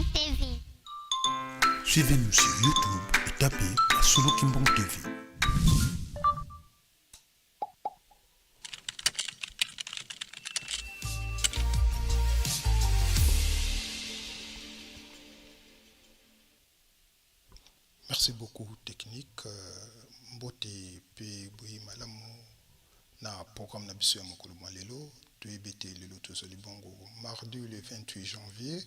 Kimbang TV. Suivez-nous sur YouTube et tapez Masolo Kimbang TV. Merci beaucoup technique mbote pe boye malamu na programme na biso ya mokolo mwa lelo. Toyebi ete lelo tozali bongo mardi le 28 janvier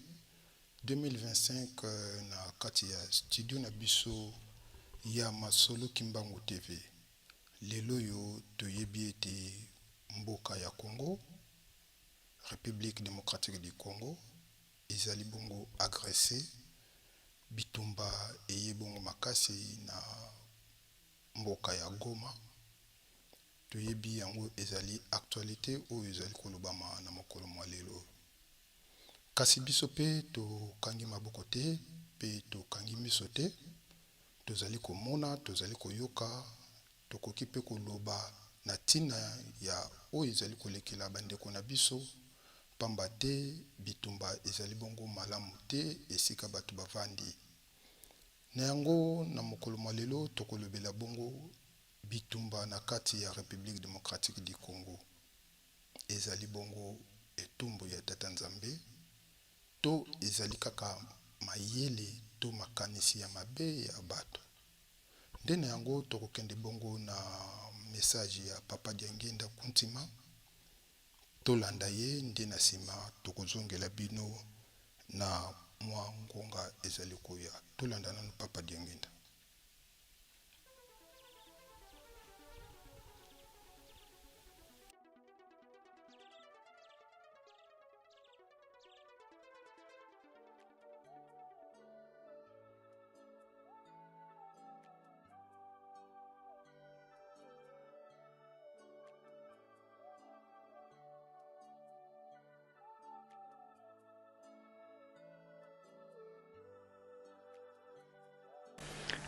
2025 na kati ya studio na biso ya Masolo Kimbangu TV. Lelo oyo toyebi ete mboka ya Congo, Republique democratique du Congo, ezali bongo agresse, bitumba eye bongo makasi na mboka ya Goma. Toyebi yango ezali actualite oyo ezali kolobama na mokolo mwa lelo. Kasi biso pe tokangi maboko te pe tokangi miso te, tozali komona, tozali koyoka, tokoki pe koloba na tina ya oyo ezali kolekela bandeko na biso, pamba te bitumba ezali bongo malamu te esika bato bavandi. Na yango, na mokolo mwa lelo, tokolobela bongo bitumba na kati ya Republique democratique du Congo. Ezali bongo etumbu ya Tata Nzambe to ezali kaka mayele to makanisi ya mabe ya bato? Nde na yango tokokende bongo na message ya Papa Diangienda Kuntima, tolanda ye nde na sima tokozongela bino na mwa ngonga ezali koya. Tolanda nanu Papa Diangienda.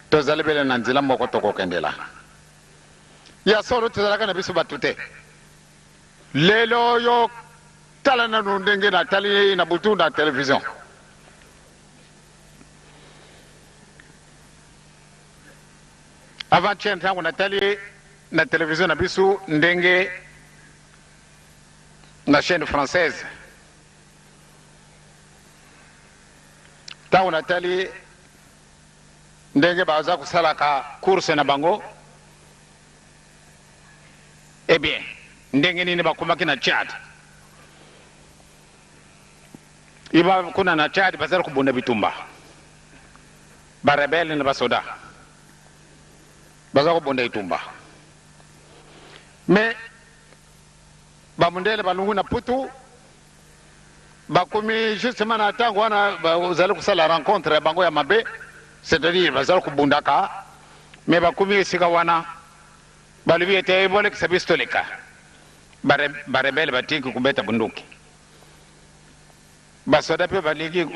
Tozali bele na nzela moko tokokendela. Ya solo, tozalaka na biso bato te. Lelo oyo, tala nanu ndenge natali na butu na television. Avant-hier, ntango natali na television na biso ndenge na chaîne française, ntango natali ndenge baza kosalaka course na bango, eh bien, ndenge nini bakomaki na Tchad. Iba kuna na Tchad bazali kobunda bitumba, ba rebelle na basoda baza kobunda etumba, mais bamundele balungu na putu bakomi justement na ntango wana bazali kosala rencontre ya bango ya mabe, c'est-à-dire bazali kobundaka, mais bakomi esika wana balobi ete bolekisa biso toleka. Barebele batiki kobeta bunduki, basoda mpe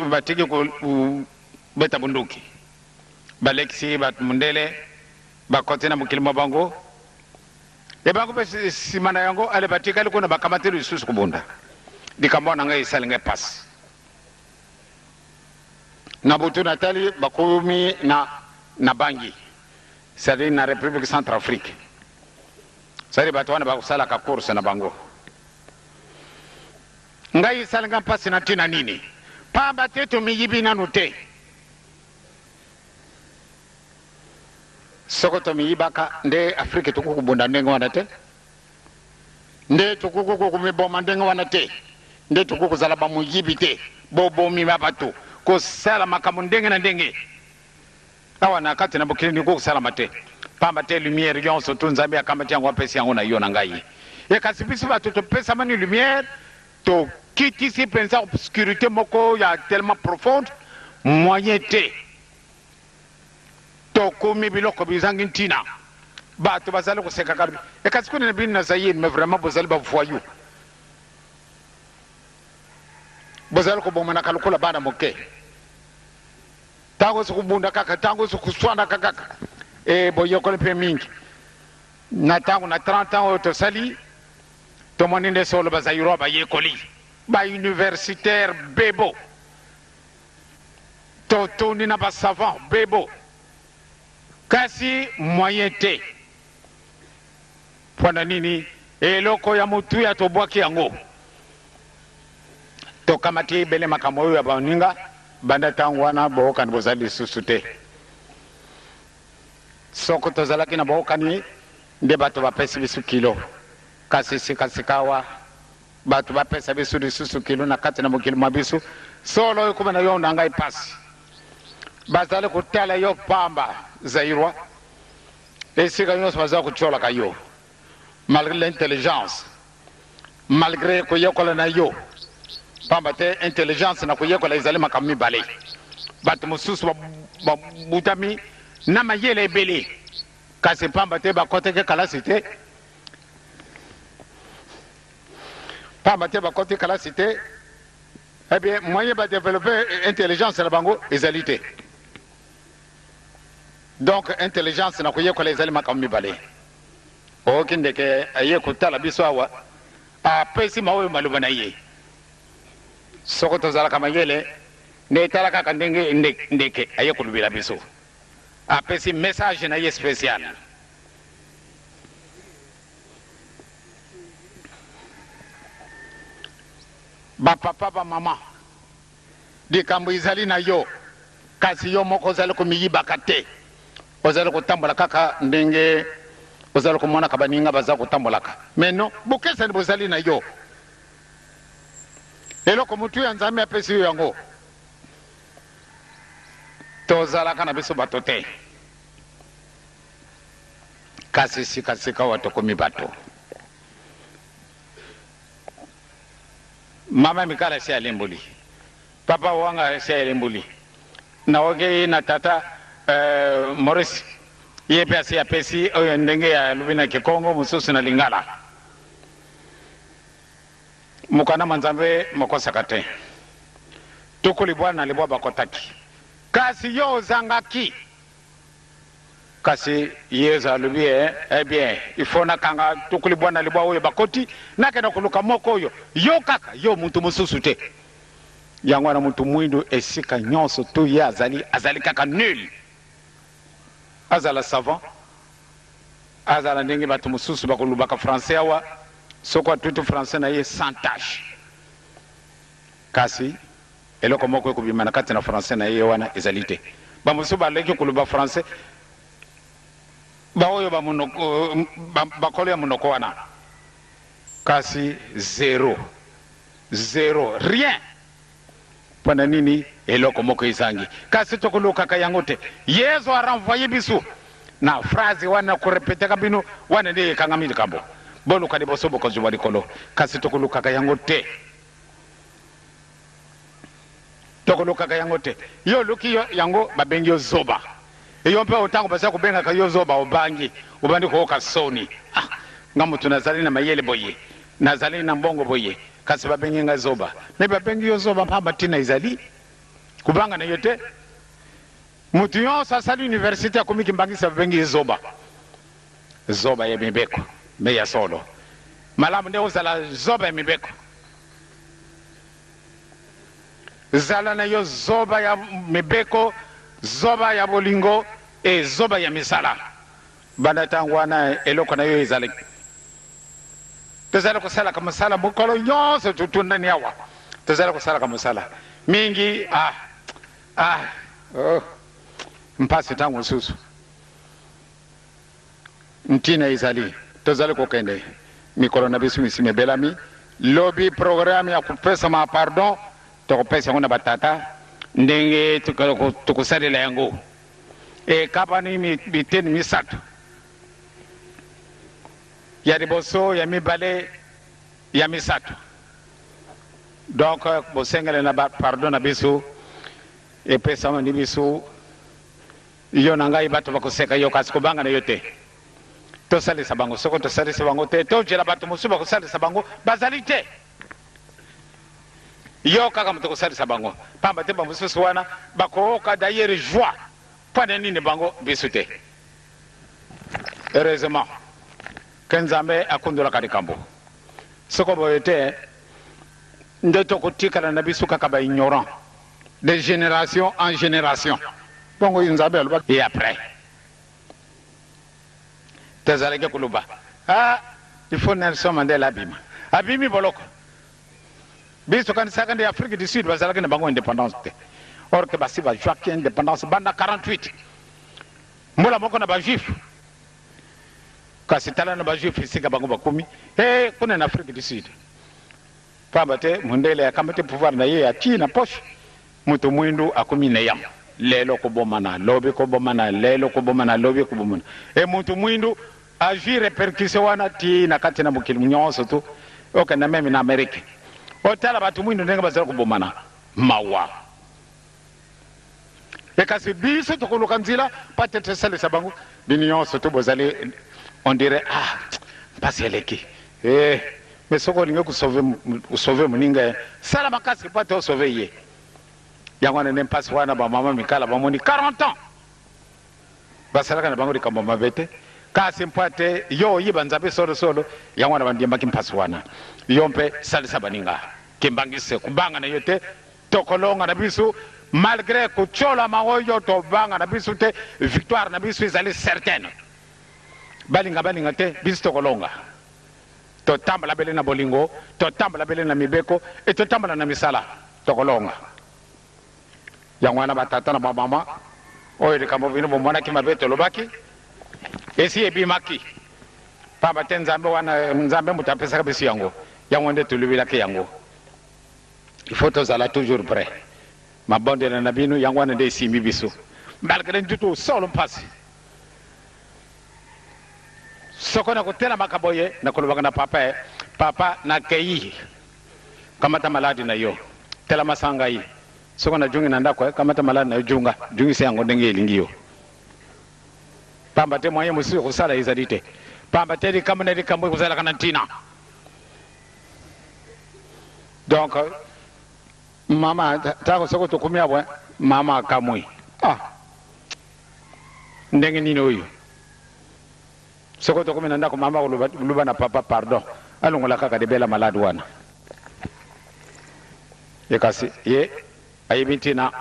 batiki kobeta bunduki, balekisi bato mundele bakoti na mokili mwa bango. E bango mpe nsima na yango ale batikali kuna bakamateli lisusu kobunda. Likambo wana ngai esali ngai mpasi. Na butu natali bakomi na Bangui, c'est-à-dire na République Centrafrique. C'est-à-dire bato wana bakosalaka course na bango. Ngai esali ngai mpasi na ntina nini? Pamba te tomiyibi nanu te. Soko tomiyibaka nde Afrique tokoki kobunda ndenge wana te, nde tokoki komiboma ndenge wana te, nde tokoki kozala bamoyibi te, bobomi ba bato, kosala makambo ndenge na ndenge awa na kati na mokili ndeko kosalama te, pamba te lumière nyonso tu Nzambe akamati yango apesi yango na yo na ngai. E kasi biso bato topesamani lumière, tokitisi mpenza obscurité moko ya tellement profonde, moyen te. Tokomi biloko bizangi ntina. Bato bazali koseka kaka. E kasi kuna na bino na Zaïre, mais vraiment bozali ba voyous. Bozali kobomanaka lokola bana moke. Tango ozo kobunda kaka, tango ozo koswanaka kaka. E boyokoli mpe mingi. Na tango na 30 ans oyo tosali, tomoni nde solo ba Zaïrois bayekoli. Ba universitaires bebo. Totuni na ba savants bebo kasi moyen te. Pona nini eloko ya motuya tobwaki yango? Tokamati ebele makambo oyo ya baninga banda ntango wana boyokani bozali lisusu te. Soko tozalaki na boyokani nde bato bapesi biso kilo, kasi sikasikawa Bato bapesa biso lisusu kilo na kati na mokili mwa biso. Solo ekoma na yo na ngai pasi. Bazali kotala yo pamba, Zaïrois. Esika nyonso bazali kotiolaka yo. Malgre l'intelligence, malgre koyekola na yo. Pamba te intelligence na koyekola ezali makambo mibale. Bato mosusu babutami na mayele ebele, kasi pamba te bakotaki kalasi te. Pamba te bakoti kalasi te, eh bien moyen ba developper intelligence na bango ezali te. Donc intelligence na koyekola ezali makambo mibale. Oyoki ndeke aye kotala biso awa, apesi maoyo maloba na ye. Soko tozalaka mayele, nde tala kaka ndenge ndeke aye kolobela biso, apesi message na ye special. Ba papa ba maman likambo ezali na yo kasi yo moko ozali komiyibaka te ozali kotambola kaka ndenge ozali komonaka baninga baza kotambolaka mais non bokeseni bozali na yo eloko motuya Nzambe apesi yo yango tozalaka na biso bato te. Kasi sika-sikawa tokomi bato. Mama Mikala esi alemboli. Papa Wanga esi alemboli. Naoki na tata euh, Maurice ye mpe asi apesi oyo ndenge alobi na Kikongo, mosusu na Lingala. Mokanda mwa Nzambe mokosaka te. Tuku libwa na libwa bakotaki, kasi yo ozangaki. Kasi Yezu alobi, Eh bien, il faut nakanga tuku libwa na libwa oyo bakoti, nakenda koluka moko oyo yo kaka, yo mutu mosusu te. Yango wana mutu mwindu esika nyonso tu ye azali, azali kaka nul. Azala savant, azala ndenge bato mosusu bakolobaka français awa, soko atuti français na ye sans tache. Kasi eloko moko ekobima na kati na français na ye wana ezali te. Ba mosusu baleki koloba français, ba oyo ba monoko, ba, bakolo ya monoko wana. Kasi zero, zero, rien. Mpo na nini? Eloko moko ezangi. Kasi tokolukaka yango te. Yezu a renvoyer biso na phrase wana, korepetaka bino wana nde ekangami likambo. Boluka liboso bokonzi bwa likolo. Kasi tokolukaka yango te. Tokolukaka yango te. Yo oluki yo yango, babengi yo zoba. Yo mpe otango baza kobengaka yo zoba, obangi, obandi kooka soni. Ah, nga moto nazali na mayele boye, nazali na mbongo boye, kasi babengi nga zoba. Me babengi yo zoba mpamba ntina ezali kobanga na yo te. Moto nyonso asali universite akomi kimbangisa, babengi ye zoba. Zoba ya mibeko, me ya solo. Malamu nde ozala zoba ya mibeko. Zala na yo zoba ya mibeko, zoba ya bolingo e zoba ya misala. Banda ntango wana eloko na yo ezali. Tozali kosalaka mosala mokolo nyonso, totundani awa. Tozali kosalaka mosala mingi. Ah, ah, oh, mpasi ntango mosusu. Ntina ezali, tozali kokende. Mikolo na biso misi mibelami. Lobi programme ya kopesama pardon, tokopesa yango na batata ndenge tokosalela yango. Ekabani biteni misato, ya liboso, ya mibale, ya misato. Donc bosengeli na pardon na biso epesamani biso. Yo na ngai bato bakoseka yo, kasi kobanga na yo te. Tosalisa bango. Soko tosalisi bango te, tojela bato mosusu bakosalisa bango, bazali te. Yo kaka moto okosalisa bango, pamba te bamosusu wana bakooka d'ailleurs joie. Mpo na nini bango, biso te? Heureusement que Nzambe akundolaka likambo. Soko boye te, nde tokotikala na biso kaka ba ignorants. De génération en génération. Bongo Nzambe alobaki et après tozalaki koloba ah, il faut Nelson Mandela abima, abimi boloko. Biso tokanisaka nde Afrique du Sud bazalaki na bango indépendance te, or que basi bazwaki indépendance banda 48 mbula moko na bajuif. Kasi tala na bajuif esika bango bakomi e kuna na Afrique du Sud, pamba te mondele akamati pouvoir na ye atii na poche, moto mwindu akomi neyan. Lelo kobomana, lobi kobomana, lelo kobomana, lobi kobomana, e moto mwindu azwi répercussion wana ti na kati na mokili nyonso. Tu okenda même na Amérique, otala bato mwindu ndenge bazali kobomana, mawa. E kasi biso tokoluka nzela pate tosalisa bango. Bino nyonso to bozali, on dirait ah, mpasi eleki eh, mais soki olingi kosauver moninga, sala makasi po ate osauver ye. Yango wana nde mpasi wana. Bamama mikala bamoni 40 ans basalaka na bango likambo mabe te, kasi mpo ate yo oyiba Nzambe solosolo. Yango wana bandiembaki mpasi wana. Yo mpe salisa baninga, kimbangise kobanga na yo te. Tokolonga na biso malgré kotyolama oyo, tobanga na biso te. Victoire na biso ezali certaine. Balinga balinga te, biso tokolonga. Totambola bele na bolingo, totambola bele na mibeko e totambola na misala, tokolonga. Yango wana, batata na bamama, oyo likambo bino bomonaki mabe, tolobaki esi ebimaki, pamba te Nzambe wana, Nzambe moto apesaka biso yango. Yango nde tolobelaki yango. Il faut tozala toujours prêt. Mabondela na bino, yango wana nde esimbi biso malgré ntutu solo mpasi. Soko na kotelamaka boye, nakolobaka na papa e papa, nakei, kamata maladi na yo, telama sa ngai. Soko najungi na ndako, kamata maladi na yo, junga, jungisa yango ndenge elingi yo, pamba te moyen mosusu kosala ezali te, pamba te likambo na likambo ekozalaka na ntina. Donc mama, ntango soko tokomi awa, mama akamwi: ah, ndenge nini oyo? Soko tokomi na ndako, mama koloba na papa: pardon, alongola kaka debela maladi wana. Ye kasi ye ayebi ntina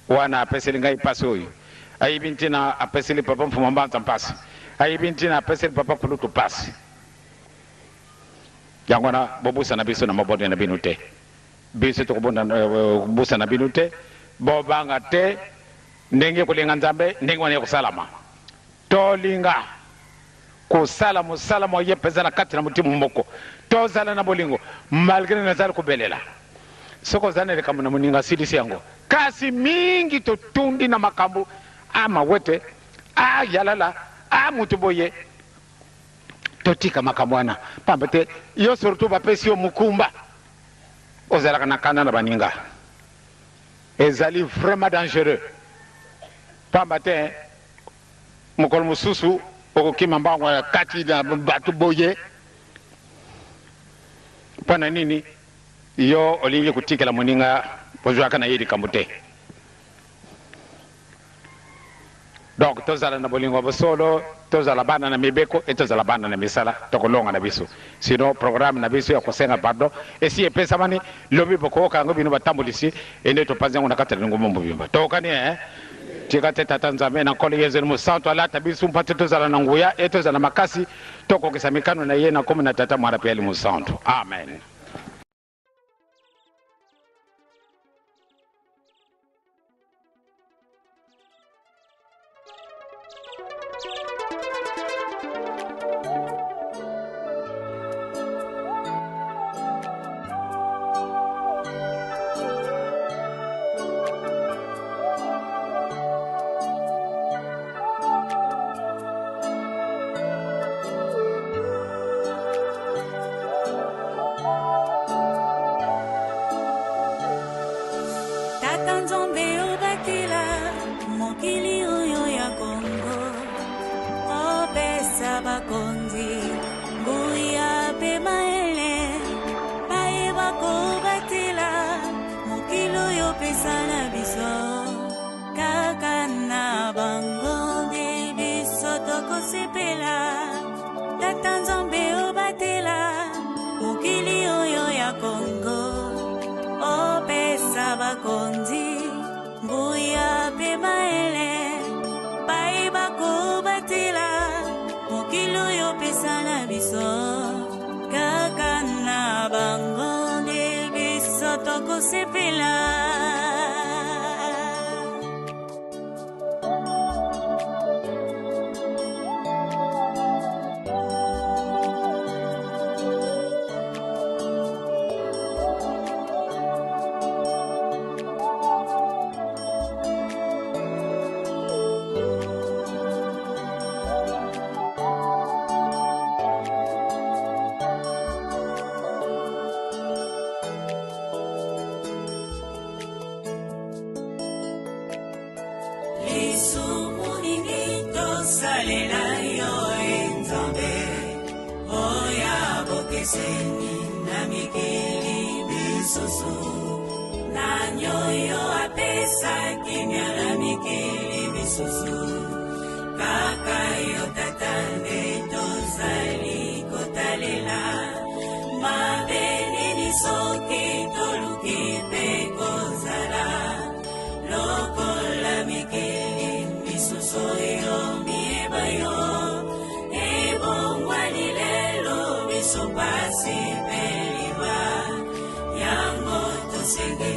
wana apeseli ngai mpasi oyo, ayebi ntina apeseli papa Mfuma Mbanza mpasi, ayebi ntina apeseli papa Kulutu mpasi. Yango wana bobusana biso na mabondeli na bino te. Biso tokobusana bino te. Bobanga te. Ndenge kolinga Nzambe, ndenge wana ekosalama. Tolinga kosala mosala moye mpenza na kati na motima moko, tozala na bolingo malgré nazali kobelela. Soki ozali na likambo na moninga, asilisi yango. Kasi mingi totundi na makambo a mawete a yalala a motu boye. Totika makambo wana, pamba te yo surtout bapesi yo mokumba, ozalaka na kanda na baninga, ezali vraiment dangereux, pamba te mokolo mosusu okokima mbango ya kati na bato boye. Mpo na nini yo olingi kotikela moninga bozwaka na ye likambo te? Donc tozala na bolingo ya bosolo, tozala bana na mibeko e tozala bana na misala, tokolonga na biso. Sinon programme na biso ya kosenga pardon esi epesamani. Lobi bokoyoka yango, bino batambolisi ende topanzi yango na kati ya lingomba mobimba. Tokokani e tika te Tata Nzambe na Nkolo Yezu Mosantu alata biso mpo te tozala na nguya e tozala na makasi, tokokisa mikano na ye na nkombo na Tata, Mwana mpe Elimo Mosantu. Amen. Tata Nzambe, obatela mokili oyo ya Kongo, opesa bakonzi nguya mpe mayele, bayeba kobatela mokili oyo opesa na biso. Kaka na bango nde biso tokosepela. Tata Nzambe, obatela mokili oyo ya Kongo, opesa bakonzi. biso. Kaka na bango nde biso tokosepela. Lisumu nini tosalela yo e Nzambe, oya bokeseni na mikili misusu. Nani oyo apesa kimia na mikili misusu? Kaka yo Tata nde tozali kotalela. Mabe nini soki toluki mpe kozala lokola mikili misusu oyo miyeba yo? Ebongwani lelo biso pasi mpe liwa, yango tosengi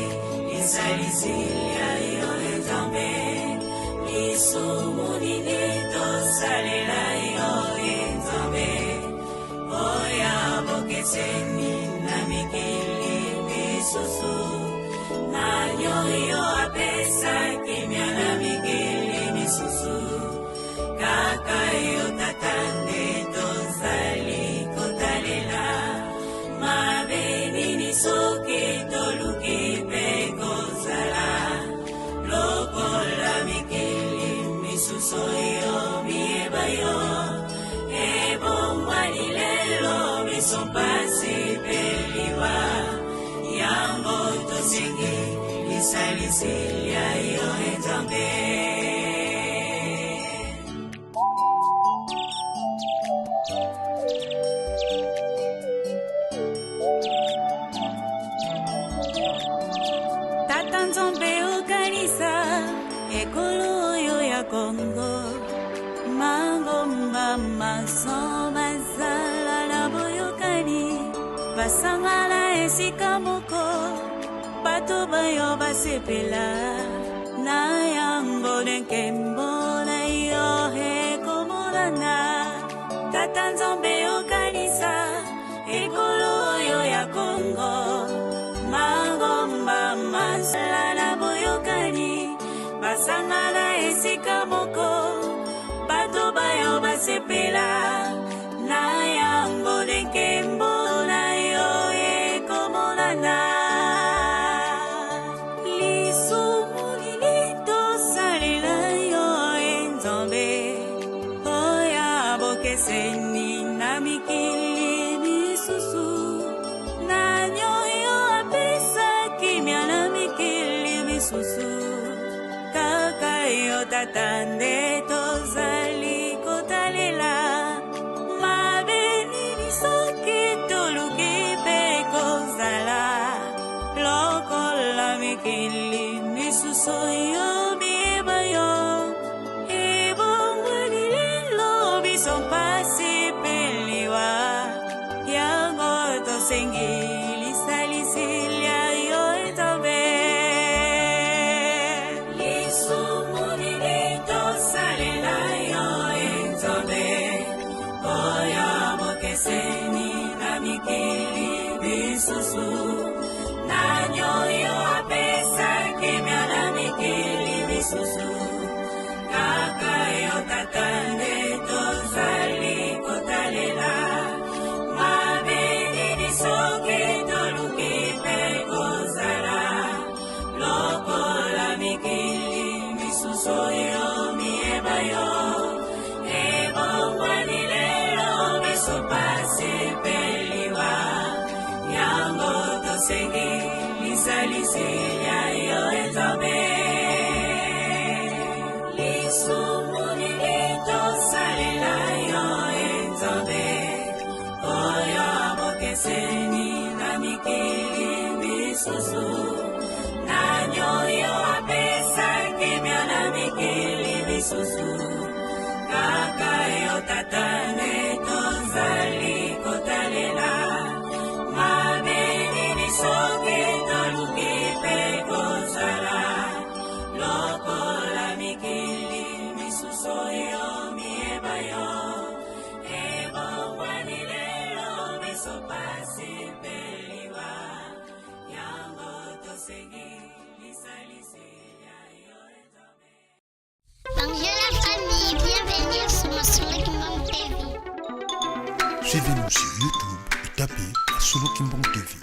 lisalisi ya yo e Nzambe. Lisumu nini tosalela yo e Nzambe, oya bokeseni na mikili misusu? Nani oyo apesa kimia na mikili misusu? Kaka yo Tata nde tozali kotalela. Mabe nini soki toluki mpe kozala lokola mikili misusu oyo miyeba yo? Ebongwani lelo biso mpasi mpe liwa, yango tosengi lisalisi ya yo e Nzambe. Tata Nzambe, okanisa ekolo oyo ya Kongo. Mangomba maso bazala na boyokani, basangana esika moko, bato bayo basepela na yango, nde nkembo na yo ekomonana. Tata Nzambe, okanisa ekolo oyo ya Kongo. Mangomba masala na boyokani, basangana esika moko, bato bayo basepela na yango, nde nkembo na yo ekomonana. Lisumu nini tosalela yo e Nzambe, oya bokeseni na mikili misusu? Nani oyo apesa kimia na mikili misusu? Kaka yo Tata nde tozali kotalela. Mabe nini soki toluki mpe kozala lokola mikili misusu oyo miyeba yo? Ebongwani lelo biso mpasi mpe liwa, yango tosengi lisalisi lia yo e Nzambe. Lisumu nini tosalela yo e Nzambe, oyo bokeseni na mikili misusu? Nani oyo apesa kimia na mikili misusu? Kaka yo Tata nde tozali kotalela. Mabe nini soki toluki mpe kozala lokola mikili misusu oyo miyeba yo? Ebongwani lelo biso pasi mpe liwa, yango tosengi lisalisi ya yo e Nzambe. Lisumu nini tosalela yo e Nzambe, oyo bokeseni na mikili misusu? Nani oyo apesa kimia na mikili misusu? Kaka yo Tata nde tozali Suivez-nous sur YouTube et tapez Masolo Kimbangu TV.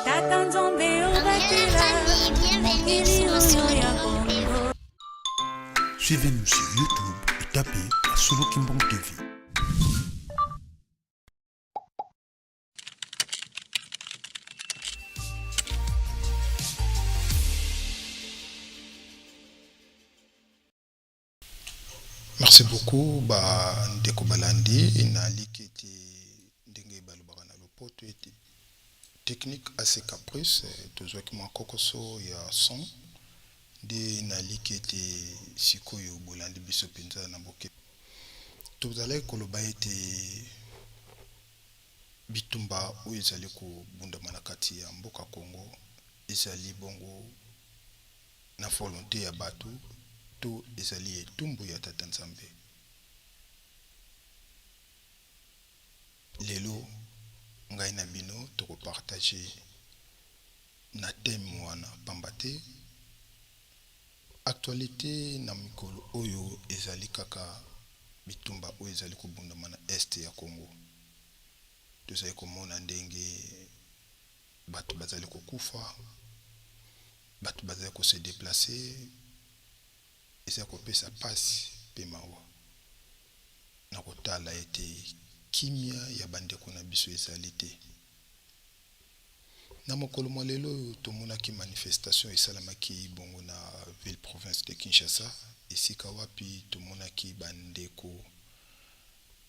Tata Nzambe obatela mokili oyo ya Congo. Suivez-nous sur YouTube et tapez Masolo Kimbangu TV. Merci beaucoup ba ndeko balandi naliki ete ndenge balobaka na lopoto ete technique assez caprice tozwaki mwa kokoso ya son nde naliki ete sikoyo bolandi biso mpenza na boke tozalaki koloba ete bitumba oyo ezali kobundama na kati ya mboka Congo ezali bongo na volonte ya bato to ezali etumbu ya Tata Nzambe. Lelo ngai na bino toko partager na thème wana pamba te actualite na mikolo oyo ezali kaka bitumba oyo ezali kobundama na Est ya Congo. Tozali komona ndenge bato bazali kokufa, bato bazali ko se deplacer, ezali kopesa pasi pe mawa na kotala ete kimia ya bandeko na biso ezali te. Na mokolo mwa lelo oyo tomonaki manifestation esalamaki bongo na ville province de Kinshasa, esika wapi tomonaki bandeko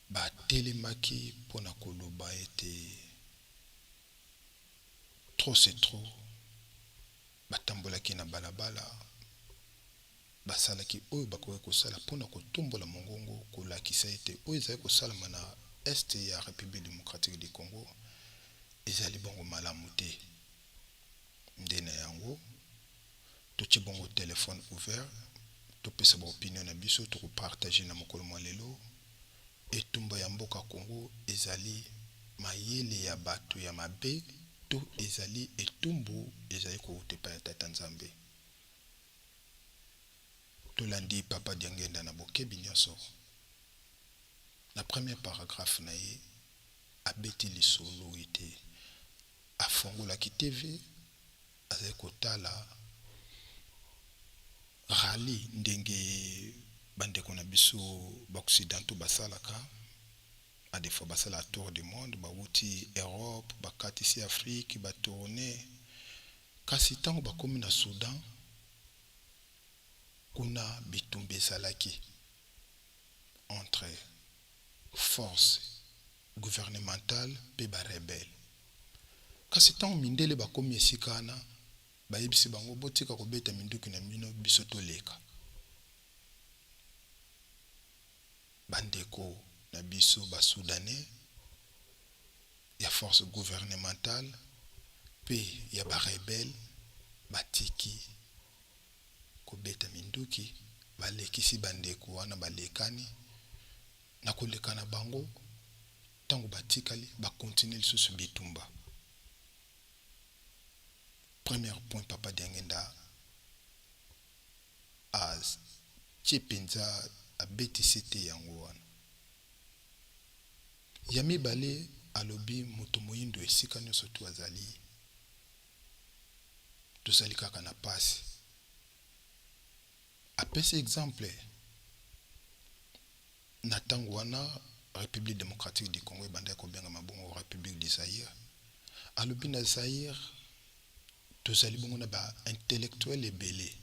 batelemaki mpo na koloba ete trop c'est trop, batambolaki na balabala, basalaki oyo bakokaki kosala mpo na kotombola mongongo kolakisa ete oyo ezali kosalama na Est ya Republique democratique du Congo ezali bongo malamu te. Nde na yango totie bongo telephone ouvert, topesa ba opinion na biso, toko partager na mokolo mwa lelo. Etumba ya mboka Congo ezali mayele ya bato ya mabe to ezali etumbu ezali kowuta epai ya Tata Nzambe? Tolandi Papa Diangienda na bokebi nionso. Na premier paragraphe na ye, abeti lisolo ete afongolaki TV, azali kotala rallye ndenge ba ndeko na biso ba occidentaux basalaka, a des fois basalaka tour du monde, bawuti Europe, bakatisi Afrique, ba tourner, kasi tango bakomi na Soudan, kuna bitumba ezalaki entre force gouvernementale mpe ba rebelles. Kasi tango mindele bakomi esika wana, bayebisi bango botika kobeta minduki na bino biso toleka. Ba ndeko na biso ba soudanais ya force gouvernementale mpe ya ba rebelles batiki kobeta minduki, balekisi ba ndeko wana balekani. Na koleka na bango, tango batikali, ba continuer lisusu bitumba. Premier point Papa Diangenda atie mpenza, abeti sete yango wana. Ya mibale, alobi moto moyindo esika nyonso tu azali, tozali kaka na pasi. Apesi exemple na ntango wana République démocratique du Congo ebandaki kobengama bongo République du Zaïre. Alobi na Zaïre tozali bongo na ba intellectuel ebele,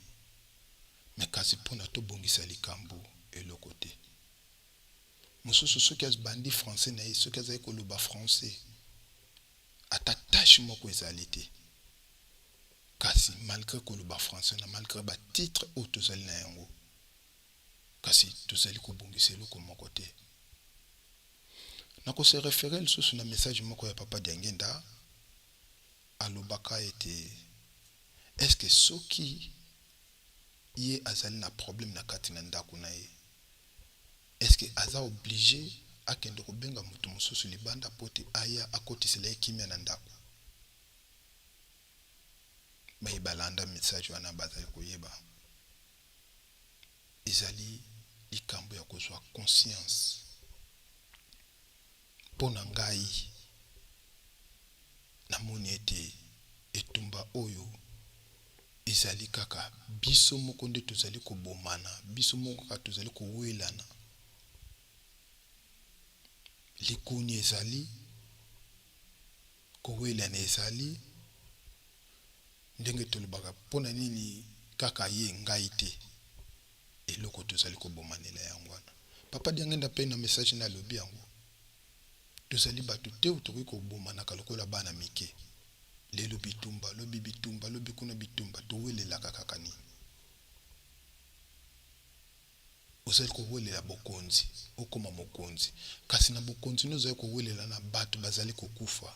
me kasi mpona tobongisa likambo eloko te. Mosusu soki abandi français na ye, soki azali koloba français, ata tache moko ezali te. Kasi malgré koloba français na malgré ba titre oyo tozali na yango, kasi tozali kobongisa eloko moko te. Nakose référer lisusu na message moko ya Papa Diangenda. Alobaka ete est-ce soki ye azali na problème na kati na ndako na ye, est-ce que aza obligé akende kobenga moto mosusu libanda po te aya akotisela ye kimia na ndako? Baye balanda message wana bazali koyeba ezali likambo ya kozwa conscience. Mpo na ngai, namoni ete etumba oyo ezali kaka biso moko nde tozali kobomana, biso moko kaka tozali kowelana. Likuni ezali, kowelana ezali, ndenge tolobaka mpo na nini kaka ye ngai te, eloko tozali kobomanela yango wana. Papa Diangenda mpe na message na alobi yango, tozali bato te oyo tokoki kobomanaka lokola bana mike. Lelo bitumba, lobi bitumba, lobi kuna bitumba, towelelaka kaka nini? Ozali kowelela bokonzi, okoma mokonzi, kasi na bokonzi nde ozali kowelela na bato bazali kokufa.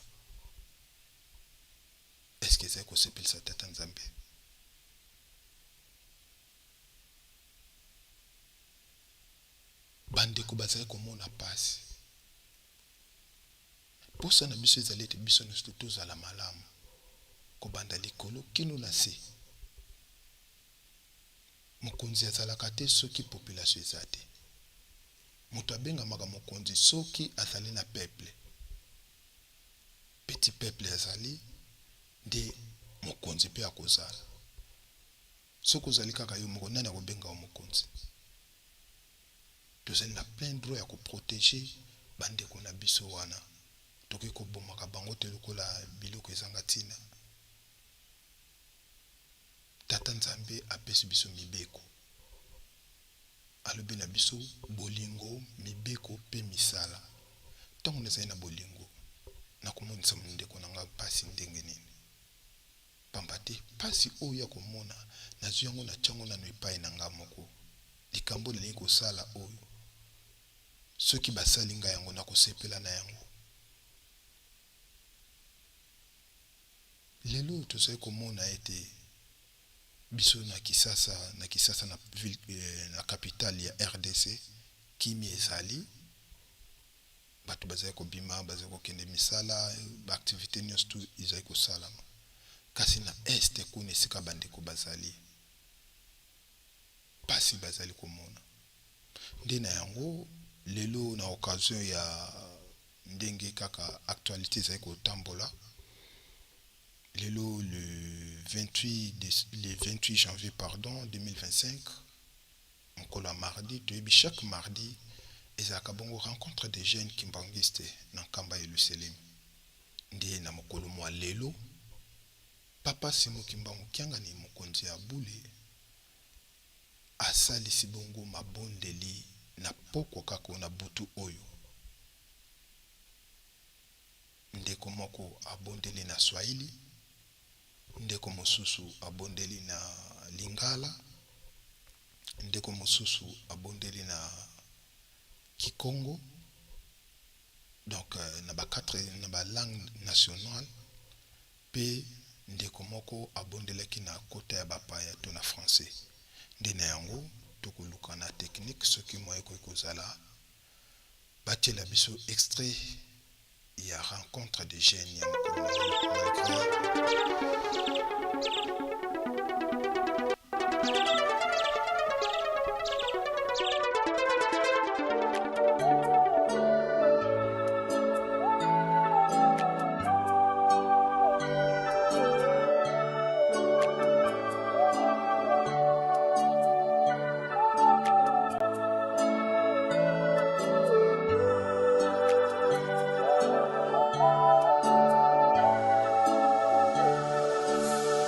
Eske ezali kosepelisa Tata Nzambe? Bandeko bazali komona pasi. Posa na biso ezali ete biso nyonso tozala malamu, kobanda likolo kino na se. Mokonzi azalaka te soki population eza te. Moto abengamaka mokonzi soki azali na peuple. Petit peuple azali nde mokonzi mpe akozala. Soki ozali kaka yo moko, nani akobenga yo mokonzi? Tozali na plein droit ya koprotéger bandeko na biso wana. Tokoki kobomaka bango te lokola biloko ezanga ntina. Tata Nzambe apesi biso mibeko, alobi na biso bolingo, mibeko mpe misala. Ntango nazali na bolingo, nakomonisa ndeko na ngai mpasi ndenge nini? Pamba te mpasi oyo ya komona, nazwi yango, natia yango nano epai na ngai moko. Likambo nalingi kosala oyo, soki basali ngai yango, nakosepela na yango. Lelo oyo tozali komona ete biso na Kisasa, na Kisasa na ville, na capitale ya RDC, kimia ezali. Bato bazali kobima, bazali kokende misala, ba activité nyonso tu ezali kosalama. Kasi na este kuna esika bandeko bazali, pasi bazali komona. Nde na yango lelo na occasion ya ndenge kaka actualité ezali kotambola lelo le 28 janvier, pardon, 2025, mokolo ya mardi, toyebi chaque mardi ezalaka bongo rencontre des jeunes kimbanguiste na Nkamba Yelusalemi. Nde na mokolo mwa lelo, Papa Simon Kimbangu Kiangani, mokonzi ya bule, asalisi bongo mabondeli na pokwa kaka na butu oyo. Ndeko moko abondeli na Swahili, ndeko mosusu abondeli na Lingala, ndeko mosusu abondeli na Kikongo, donc na ba quatre na ba langue nationale, mpe ndeko moko abondelaki na kota ya bapaya to na français. Nde na yango tokoluka na technique soki mwa ekoki kozala batiela biso extrait. ya rencontre de jeunes ya mokolo na lelo malgré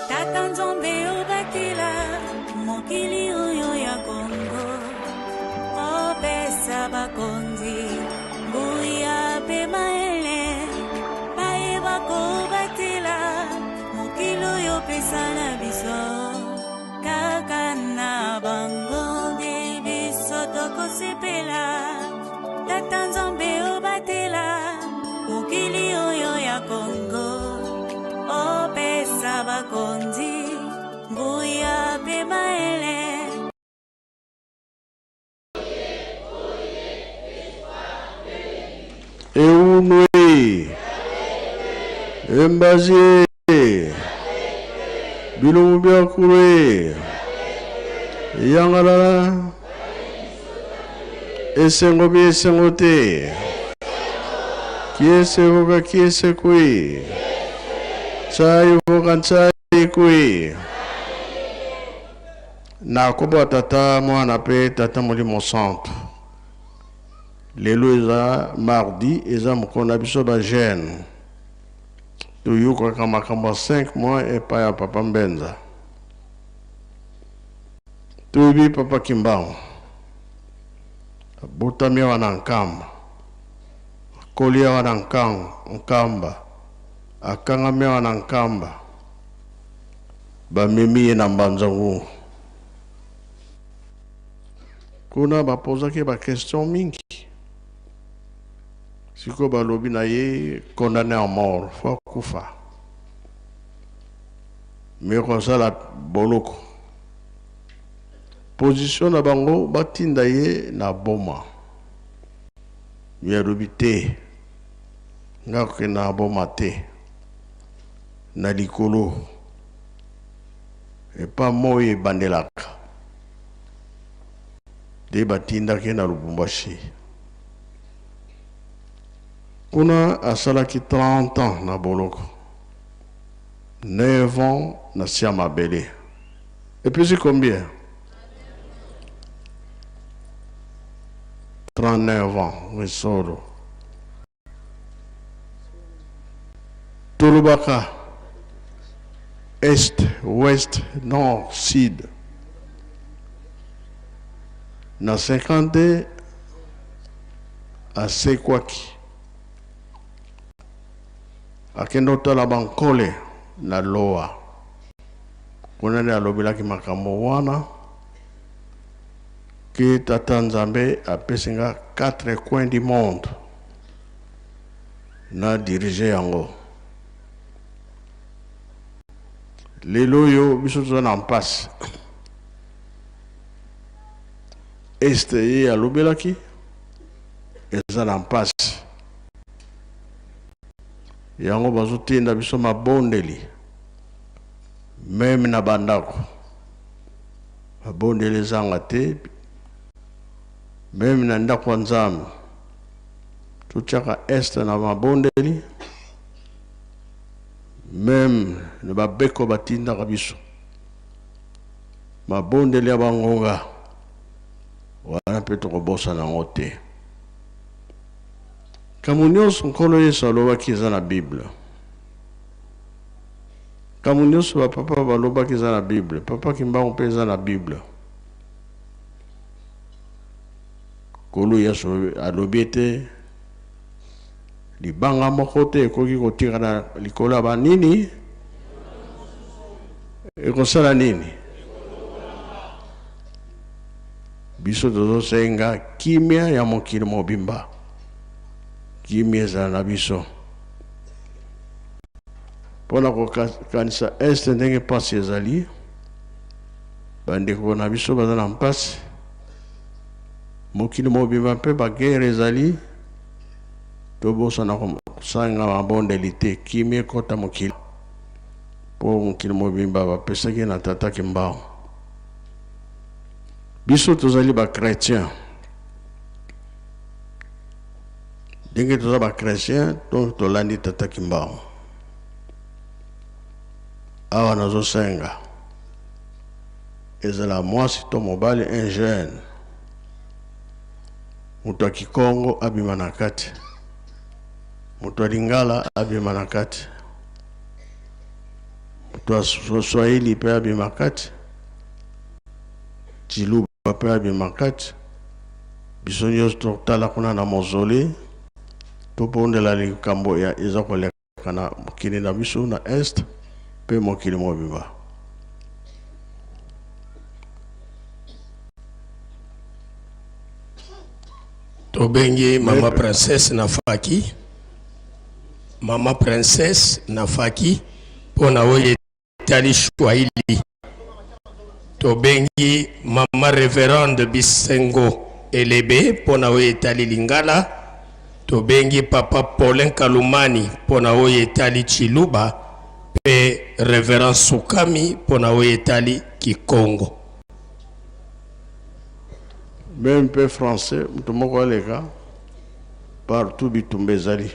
Tata Nzambe obatela mokili oyo ya Kongo, opesa bakonzi nguya mpe mayele, bayeba kobatela mokili oyo opesa na biso. Kaka na bango nde biso tokosepela. Tata Nzambe obatela mokili oyo ya Kongo, opesa bakonzi nguya mpe mayele. Eunwe Embazie Bilongo bia kure Yangalala Esengo bi esengo te Kiese voka kiese kui Tsai voka tsai kui. Na kombo ya Tata, Mwana pe Tata Molimo Santu. Lelo eza mardi, eza mokolo na biso ba jeunes. Toyokaka makambo ya 5 mois epai ya Papa Mbenza. Toyebi Papa Kimbangu abotami awa na Nkamba, akoli awa na Nkamba, akangami awa na Nkamba. Bamemi ye na Mbanza-Ngungu. Kuna bapozaki ye ba question mingi. Sikoyo balobi na ye condamne à mort, faut akufa. Mais kosala boloko. Position na bango batinda ye na Boma. Ye alobi te, nga kokende na Boma te. Na likolo epa moyi ebandelaka nde batindaki ye na Lubumbashi. Kuna asalaki 30 ans na boloko, 9 ans na se ya mabele. Epesi combien? 39 ans, oui solo. Tolobaka est, ouest, nord, sud. Na 52 asekwaki akende otala bankole na loa kuna nde alobelaki makambo wana ke tata Nzambe apesi nga quatre coins du monde na dirige yango. Lelo oyo biso toza na mpasi. Est ye alobelaki eza na mpasi, yango bazotinda biso mabondeli meme na bandako. Mabondeli ezanga te meme na ndako ya Nzambe totiaka est na mabondeli meme na babeko batindaka biso mabondeli ya bangonga wana mpe tokobosana yango te. Kambo nyonso Nkolo Yesu alobaki eza na Bible. Kambo nionso ba papa ba lobaki eza na bible papa kimbangu pe eza na bible kolo yesu alobi ete libanga moko te ekoki kotikala likolo ya ba nini ekosala nini biso tozosenga kimia ya mokili mobimba kimia ezala na biso Mpo na kokanisa Est ndenge mpasi ezali, bandeko na biso baza na mpasi, mokili mobimba mpe ba guerre ezali, tobosana Nakosanga mabondeli te, kimia ekota mokili mpo mokili mobimba bapesaki na Tata Kimbangu. Biso tozali ba chretien, ndenge toza ba chretien donc tolandi Tata Kimbangu. Awa nazosenga ezala mwasi to mobali, un jeune moto ya Kikongo abima na kati, moto ya Lingala abima na kati, moto ya Swahili mpe abima kati, Tshiluba mpe abima kati. Biso nyonso totala kuna na mozole, tobondela likambo ya eza koleka na mokili na biso na est mpe mokili mobimba. Tobengi mama Princesse na Faki, mama Princesse na Faki mpo na oyo etali Swahili. Tobengi mama Reverende Bisengo Elebe mpo na oyo etali Lingala. Tobengi papa Paulin Kalumani mpo na oyo etali Tshiluba mpe Reverend Sukami mpo na oyo etali Kikongo. Meme mpe français moto moko aleka partout bitumba ezali.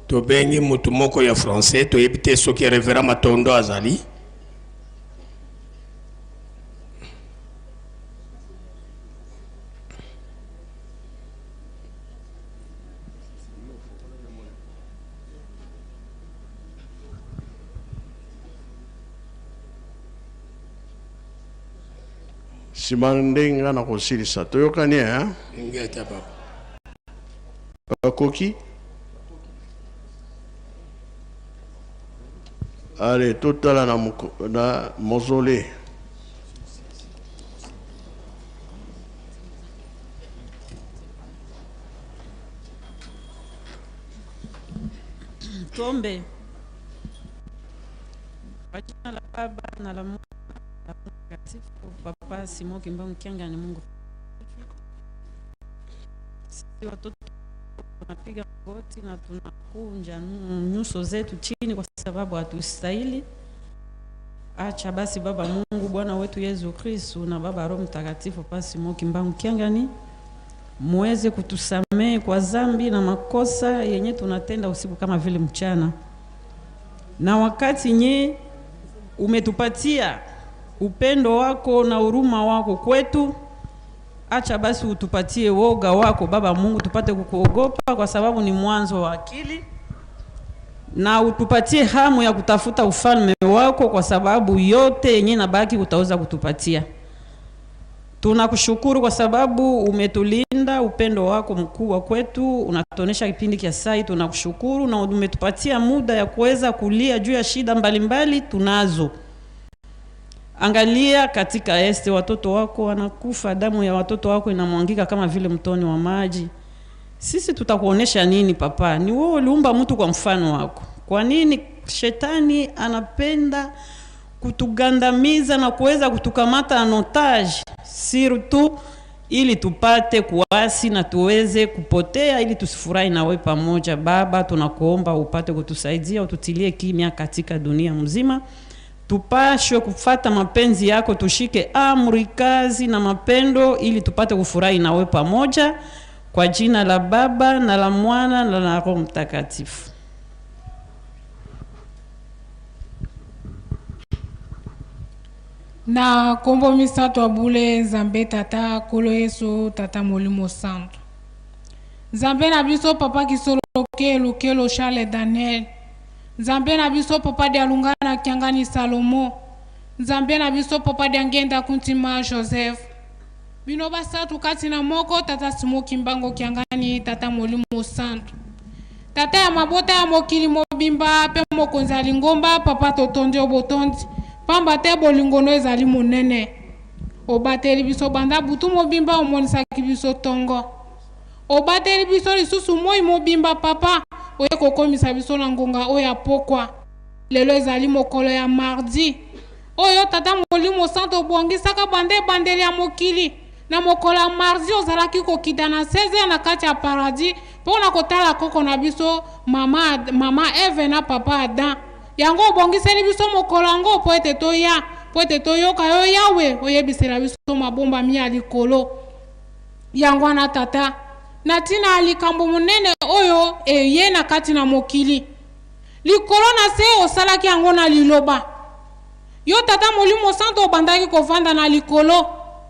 Tobengi moto moko ya français, toyebi te soki Reverend Matondo azali. Nsima nde nga nakosilisa. Toyokani hein? Ingeta papa. Bakoki? Allez, totala na, na mausolée. Tuombe. Kwa jina la Baba na la Mwana na la Roho Mtakatifu. Papa Simon Kimbangu Kiangani, Mungu sisi watoto tunapiga magoti na tunakunja nyuso zetu chini kwa sababu hatustahili. Acha basi Baba Mungu Bwana wetu Yesu Kristu na Baba Roho Mtakatifu, Papa Simon Kimbangu Kiangani, muweze kutusamehe kwa zambi na makosa yenye tunatenda usiku kama vile mchana, na wakati nye umetupatia upendo wako na huruma wako kwetu, acha basi utupatie woga wako Baba Mungu, tupate kukuogopa kwa sababu ni mwanzo wa akili, na utupatie hamu ya kutafuta ufalme wako kwa sababu yote yenye nabaki utaweza kutupatia. Tunakushukuru kwa sababu umetulinda, upendo wako mkubwa kwetu unatuonesha kipindi kia sai. Tunakushukuru na umetupatia muda ya kuweza kulia juu ya shida mbalimbali tunazo. Angalia katika este, watoto wako wanakufa, damu ya watoto wako inamwangika kama vile mtoni wa maji. Sisi tutakuonesha nini papa? Ni wewe uliumba mtu kwa mfano wako. Kwa nini shetani anapenda kutugandamiza na kuweza kutukamata en otage, surtout ili tupate kuasi na tuweze kupotea, ili tusifurahi na wewe pamoja. Baba, tunakuomba upate kutusaidia, ututilie kimya katika dunia mzima, tupashwe kufata mapenzi yako, tushike amri, kazi na mapendo, ili tupate kufurahi na wewe pamoja, kwa jina la Baba na la Mwana na la Roho Mtakatifu. Na kombo misato ya bule Nzambe Tata, Nkolo Yesu, Tata Molimo Santu. Nzambe na biso Papa Kisoloke Lukelo Charles Daniel. Nzambe na biso Papa Dialungana Kiangani Salomo. Nzambe na biso Papa Diangenda Kuntima Joseph. Bino basatu kati na moko Tata Simo Kimbango Kiangani Tata Molimo Santu. Tata ya mabota ya mokili mobimba pe mokonzi ya lingomba Papa totondi yo botondi pamba te bolingo no ezali monene. Obateli biso banda butu mobimba omonisaki biso tongo. Obateli biso lisusu moi mobimba Papa oye kokomisa biso na ngonga oyo ya pokwa. Lelo ezali mokolo ya mardi oyo Tata Molimo Santu obongisaka banda ebandeli ya mokili. Na mokolo ya mardi ozalaki kokita na 16 heures na kati ya paradis mpo na kotala koko na biso mama, mama Eve na papa Adam. Yango obongiseli biso mokolo yango mpo ete toya, mpo ete toyoka yo Yawe oyebisela biso mabombami ya likolo. Yango wana Tata, na ntina ya likambo monene oyo eye na kati na mokili, likolo na se osalaki yango na liloba. Yo Tata Molimo Santo obandaki kovanda na likolo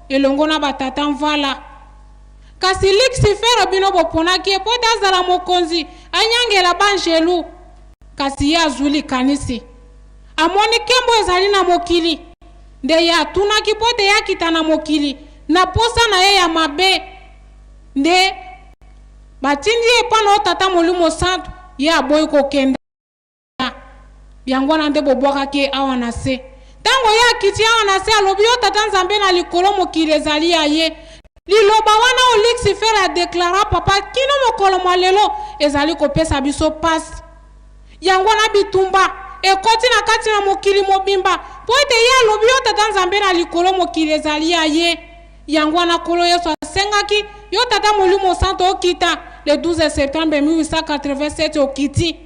elongo na ba tata mvala. Kasi Luksifere bino boponaki ye mpo ete azala mokonzi, anyangela banjelu. Kasi ye azwi likanisi. Amoni nkembo ezali na mokili. Nde ye atunaki mpo ete ye akita na mokili na posa na ye ya mabe. Nde batindi ye epai na yo Tata Molimo Santu, ye aboyi kokenda. Yango wana nde bobwakaki ye awa na se. Ntango ye akiti awa na se, alobi, Yo Tata Nzambe na likolo, mokili ezali ya ye. Liloba wana oyo Lucifer a declara, papa, kino mokolo mwa lelo, ezali kopesa biso pasi. Yango wana bitumba ekoti na kati na mokili mobimba, mpo ete ye alobi, Yo Tata Nzambe na likolo, mokili ezali ya ye. Yango wana Nkolo Yesu asengaki, Yo Tata Molimo Santo okita, le 12 septembre 1887 okiti.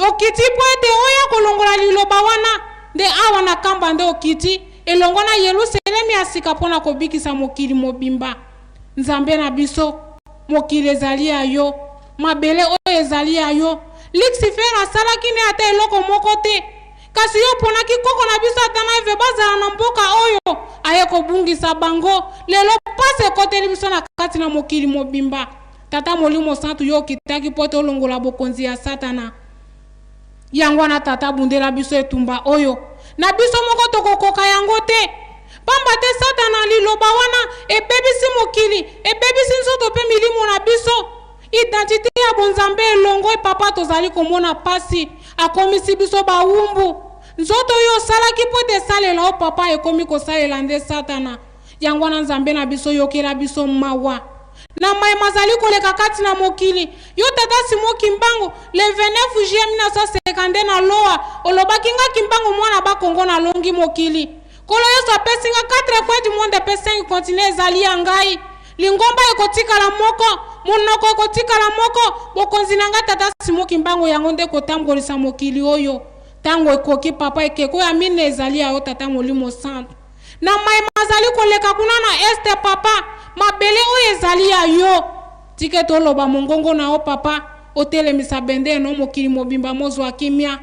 Okiti mpo ete oya kolongola liloba wana, nde awa na kamba nde okiti, elongo na Yelusalemi ya sika mpo na kobikisa mokili mobimba. Nzambe na biso, mokili ezali ya yo, mabele oyo ezali ya yo. Lucifer asalaki ne ata eloko moko te, kasi yo oponaki koko na biso Adam na Eve bazala na mboka oyo, aye kobungisa bango. Lelo pasi ekoteli biso na kati na mokili mobimba. Tata Molimo Santu, yo okitaki mpo ete olongola bokonzi ya Satana. Yango wana, Tata, bundela biso etumba oyo. Na biso moko tokokoka yango te. Pamba te Satana, liloba wana, ebebisi mokili, ebebisi nzoto mpe milimo na biso. Identite ya bonzambe elongwe, Papa, tozali komona pasi. Akomisi biso bawumbu. Nzoto oyo osalaki mpo ete esalela yo, Papa, ekomi kosalela nde Satana. Yango wana, Nzambe na biso, yokela biso mawa na maye mazali koleka kati na mokili. Yo tata Simon Kimbangu, le 29 juillet 1952 na Loa, olobaki nga Kimbangu mwana ba Kongo nalongi mokili. Nkolo Yesu apesi nga quatre coins du monde pe cinq continents ezali ya ngai. Lingomba ekotikala moko, monoko ekotikala moko, bokonzi na nga tata Simon Kimbangu yango nde ekotambolisa mokili oyo. Tango ekoki papa, ekeko ya mine ezali ya yo tata Molimo Santu. Na maye mazali koleka kuna na Est, papa, mabele oyo ezali ya yo. Tika ete oloba mongongo na yo, papa, otelemisa bendele na yo, mokili mobimba mozwa kimia.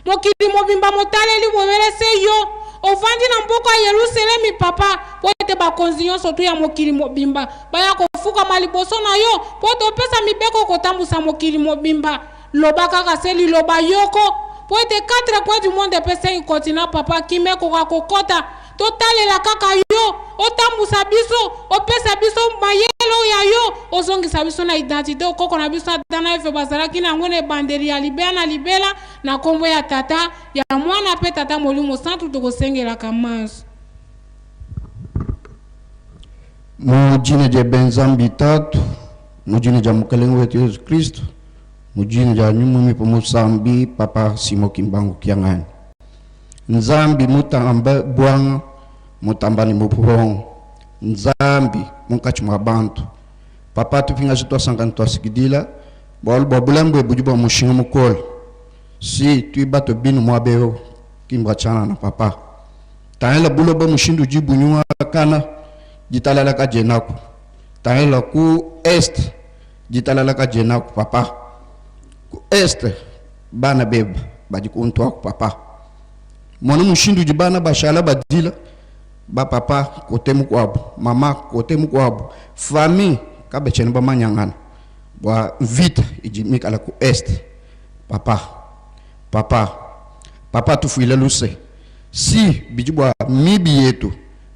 Mokili mobimba motaleli bobele se yo. Ovandi na mboka ya Yelusalemi, papa, mpo ete bakonzi nyonso tu ya mokili mobimba baya kofukama liboso na yo, mpo ete opesa mibeko kotambusa mokili mobimba. Loba kaka se liloba yoko po ete 4 coins du monde pe 5 continents papa kimia ekoka kokota totalela kaka yo otambusa biso opesa biso mayele oyo ya yo ozongisa biso na identite oyo koko na biso Adam na Eve bazalaki na yango na ebandeli ya libela na libela na kombo ya tata ya mwana pe tata molimo santu tokosengelaka manso. Mu dina diebe Nzambi Tatu, mu dina dia Mukelenge wetu Yezu Kristo, mu dina dia Nyuma Muimpe Musambi Papa Simon Kimbangu Kiangani. Nzambi mutamba buanga, mutamba ne mupuhongo. Nzambi munkatshi mua bantu. Papa tupingaji tuasanka ne tuasikidila bualu bua bulambu budi bua mushinga mukole. Si tuibate binu muaba eu ki mbua tshianana papa. Tangila buloba mushindu udi bunyungakana, ditalala kadienaku. Tangila ku est, ditalala kadienaku papa. Ku est bana beba badi kuntu aku papa. Mona mushindu udi bana bashala badila ba papa kote mukuabu, mama kote mukuabu, famille kabetshiena bamanyangana bua mvita idi mikala ku est papa. Papa, papa tufuile luse. Si bidi bua mibi yetu,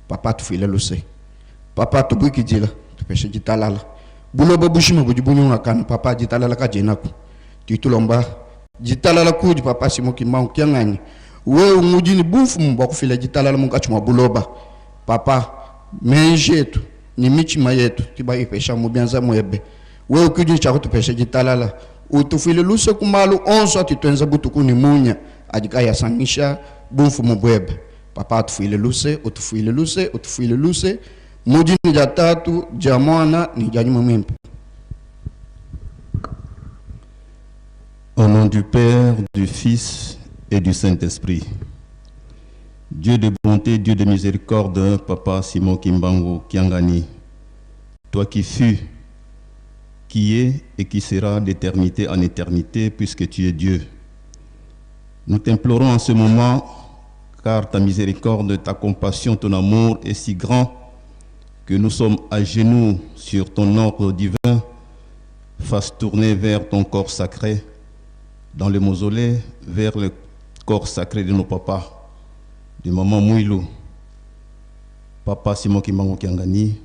papa tufuile luse. Papa tubuikidila, tupeshe ditalala. Buloba bujima budi bunyungakana, papa ditalala kadienaku. Tudi tulomba ditalala kudi papa Simon Kimbangu Kiangani. Wewe ngudi ne bumfumu bua kufila ditalala munkatshi mua buloba. Papa, meji etu ne mitshima yetu tudi bayipesha mu bianza muebe. Wewe ke udi ne tshia kutupesha ditalala. Utufuile luse ku malu onso atudi tuenza butuku ne munya adi kaayi asankisha bumfumu buebe. Papa, utufuile luse, utufuile luse, utufuile luse. Mu dina dia Tatu, dia Muana ne dia Nyuma Muimpe. Au nom du Père, du Fils et du Saint-Esprit. Dieu de bonté, Dieu de miséricorde, Papa Simon Kimbangu Kiangani, toi qui fus, qui es et qui sera d'éternité en éternité, puisque tu es Dieu. Nous t'implorons en ce moment, car ta miséricorde, ta compassion, ton amour est si grand que nous sommes à genoux sur ton ordre divin, face tournée vers ton corps sacré, dans le mausolée, vers le corps sacré de nos papas, de maman Mouilou, papa Simon Kimbangu Kiangani,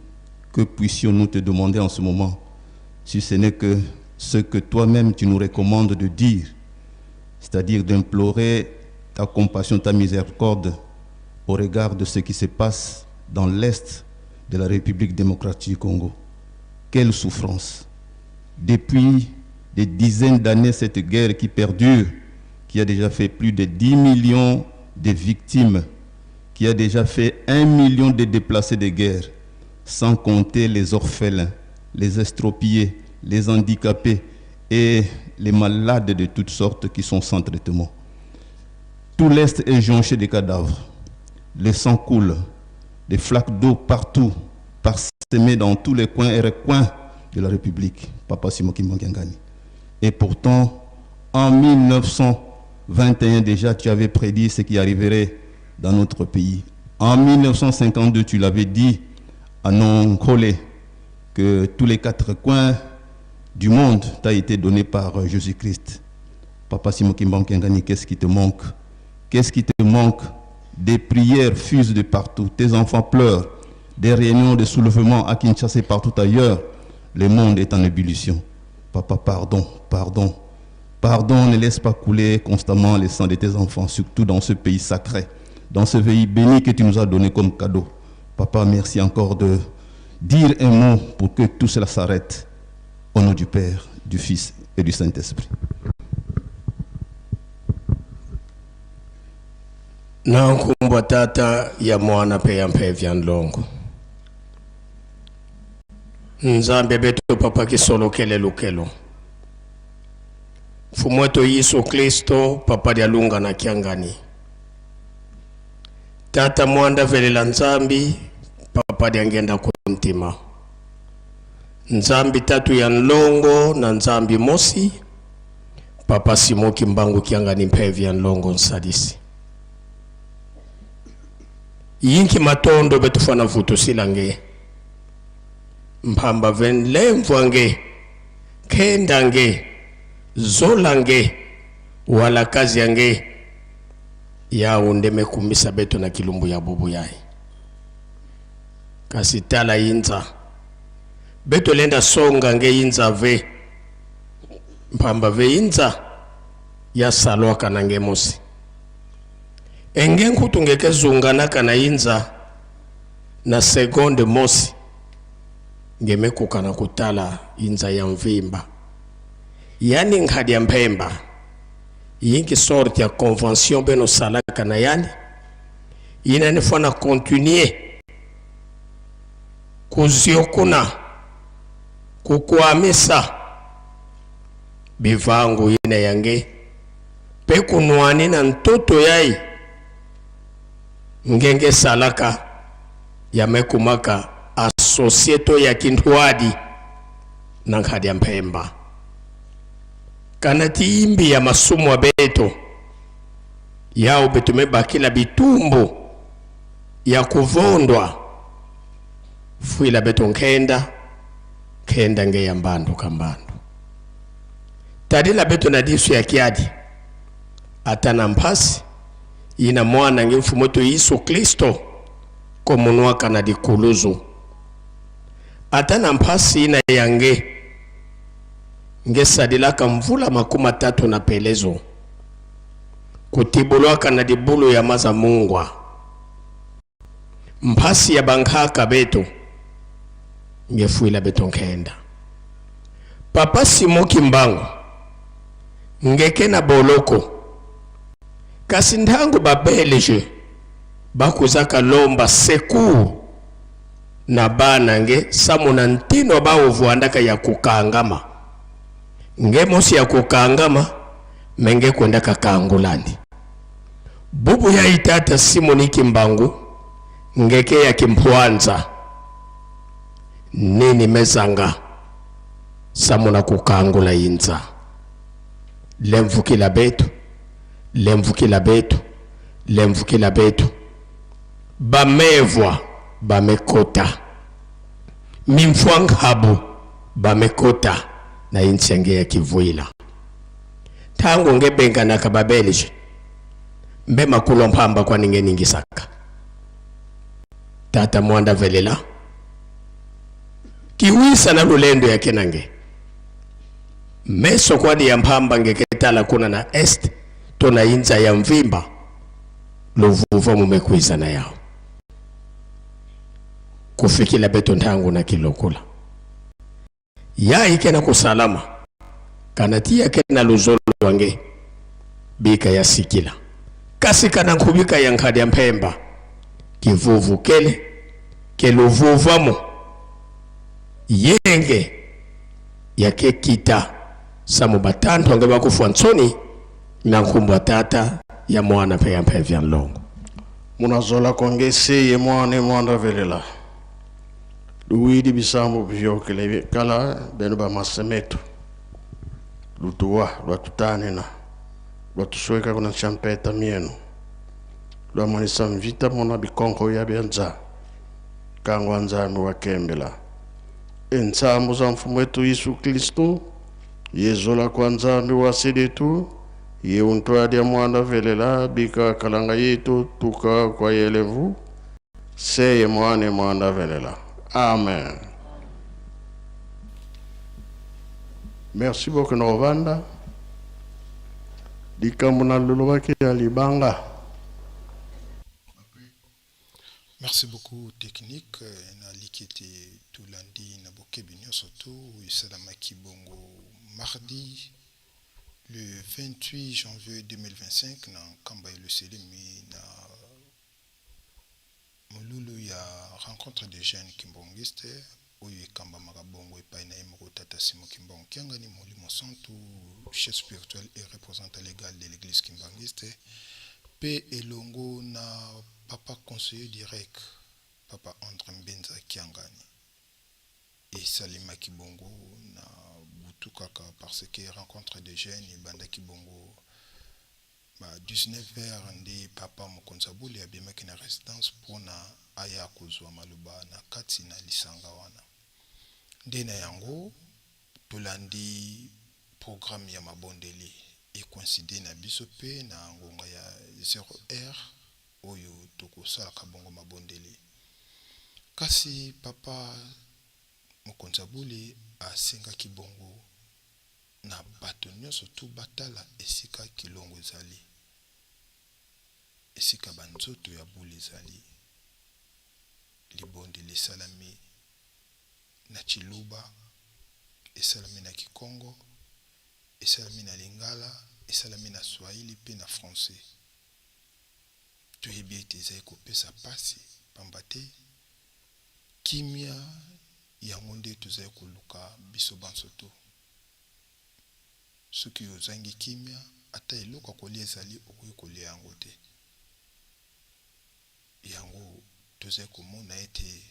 que puissions-nous te demander en ce moment, si ce n'est que ce que toi-même tu nous recommandes de dire, c'est-à-dire d'implorer ta compassion, ta miséricorde au regard de ce qui se passe dans l'Est de la République démocratique du Congo. Quelle souffrance! Depuis des dizaines d'années, cette guerre qui perdure, qui a déjà fait plus de 10 millions de victimes, qui a déjà fait 1 million de déplacés de guerre, sans compter les orphelins, les estropiés, les handicapés et les malades de toutes sortes qui sont sans traitement. Tout l'Est est jonché de cadavres. Le sang coule, des flaques d'eau partout, parsemées dans tous les coins et recoins de la République, Papa Simon Kimbangu Kiangani. Et pourtant, en 1921 déjà, tu avais prédit ce qui arriverait dans notre pays. En 1952, tu l'avais dit à Nonkole, que tous les quatre coins du monde t'a été donné par Jésus-Christ. Papa Simon Kimbangu Kiangani, qu'est-ce qui te manque? Qu'est-ce qui te manque? Des prières fusent de partout, tes enfants pleurent, des réunions de soulèvement à Kinshasa et partout ailleurs. Le monde est en ébullition. Papa, pardon, pardon, pardon, ne laisse pas couler constamment le sang de tes enfants, surtout dans ce pays sacré, dans ce pays béni que tu nous as donné comme cadeau. Papa, merci encore de dire un mot pour que tout cela s'arrête. Au nom du Père, du Fils et du Saint-Esprit. Na nkumbwa tata ya mwana pe ya mpe vya ndongo. Nzambe beto papa kisolokele lukelo. Mfumu wetu Yesu Kristo papa dia lunga na kiangani. Tata mwanda velela Nzambi papa dia ngenda kuntima. Nzambi tatu ya nlongo na Nzambi mosi papa Simon Kimbangu Kiangani mpevi ya nlongo nsalisi. Yinki matondo betufana vutu silange. Mpamba venlemvwange kendange zolange wala kazi yange yawo ndeme kumisa beto na kilumbu ya bubu yayi. Kasi tala yinza beto lenda songa nge yinza ve mpamba ve yinza ya salwaka na nge mosi enge nkutu ngeke zunganaka na yinza na seconde mosi ngemekuka na kutala yinza ya mvimba yani nkhadi ya mpemba yinki sorte ya convention beno salaka na yani yina ni fana continuer kuziokuna kukwamisa bivangu yina yange pe kunwani na ntoto yai ngenge salaka yamekumaka asosieto ya kintwadi na nkhadi ya mpemba kana tiyimbi ya masumu abeto yao betumebakila bitumbu ya kuvondwa fuila beto nkenda nkenda nge ya mbandu kambandu tadila beto na disu ya kiadi ata na mpasi ina mwana nge mfumu wetu Yesu Kristo komunwaka na dikuluzu ata na mpasi ina yange nge sadilaka mvula makumi tatu na pelezo kutibulwaka na dibulu ya maza mungwa mpasi ya bankaka beto ngefuila beto nkenda papa Simon Kimbangu ngeke na boloko kasi ntango ba belge bakuzaka lomba secours Na bana nge samu na ntino baovwandaka ya kukangama nge mosi ya kukangama me nge kwendaka kangulandi bubu ya itata Simoni Kimbangu ngeke ya kimpwanza nini mezanga samu na kukangula inza lemvukila betu lemvukila betu lemvukila betu bamevwa bamekota mimfwa nkabu bamekota na intsenge ya kivuila ntango ngebenganaka babelge mbe makulo mpamba kwani ngeningisaka tata mwanda velela kiwisa na lulendo yake nange meso kwani ya mpamba ngeketala kuna na est to na inza ya mvimba luvuva mumekwiza na yao kufikila beto ntangu na kilokula ya ike na kusalama kana tiya ke na luzolo wange bika ya sikila kasi kana nkhubika ya nkhadi ya mpemba kivuvu kele keluvuvamo yenge yake kita samu batantu ange bakufwa ntsoni na nkhumbu tata ya mwana mpe ya mpevya nlongo. Munazola kongese ye mwana mwana velela luwidi bisambo byokele kala beno bamasemeto lutuwa lwatutanena lwatusweka kuna champeta mieno lwamonisa mvita mona bikonko ya byanza kangwa nzambi wakembela entsambo za mfumu wetu Yesu Kristo yezola kwa nzambi wa sedetu ye untwadia mwana velela bika kalanga yetu tuka kwa yelevu seye mwane mwana velela. Amen. Merci beaucoup Novanda. Likambo na lolobaki ya libanga. Merci beaucoup technique na likete tolandi na bokebi nyonso tu esalamaki bongo mardi le 28 janvier 2025 na Nkamba Eluselemi na molulu ya rencontre des jeunes kimbanguistes oyo ekambamaka bongo epai na ye moko tata Simon Kimbangu Kiangani Molimo Santu, chef spirituel et représentant légal de l'église kimbanguiste, pe elongo na papa conseiller direct papa Andre Mbenza Kiangani. Esalemaki bongo na butu kaka parce que rencontre des jeunes ebandaki bongo ba 19 heures nde papa mokonzi ya bule abimaki na residence mpona aya kozwa maloba na kati na lisanga wana. Nde na yango tolandi programme ya mabondeli ecoincide na biso pe na ngonga ya 0 heure oyo tokosalaka bongo mabondeli. Kasi papa mokonzi ya bule asengaki bongo na bato nyonso tu batala esika kilongo ezali, esika banzoto ya bule ezali. Libondeli esalami na Tshiluba, esalami na Kikongo, esalami na Lingala, esalami na Swahili mpe na Français. Toyebi ete ezali kopesa pasi, pamba te kimia yango nde tozali koluka biso banso to. Soki ozangi kimia, ata eloko ya kolia ezali, okoki kolia yango te. Yango tozali komona ete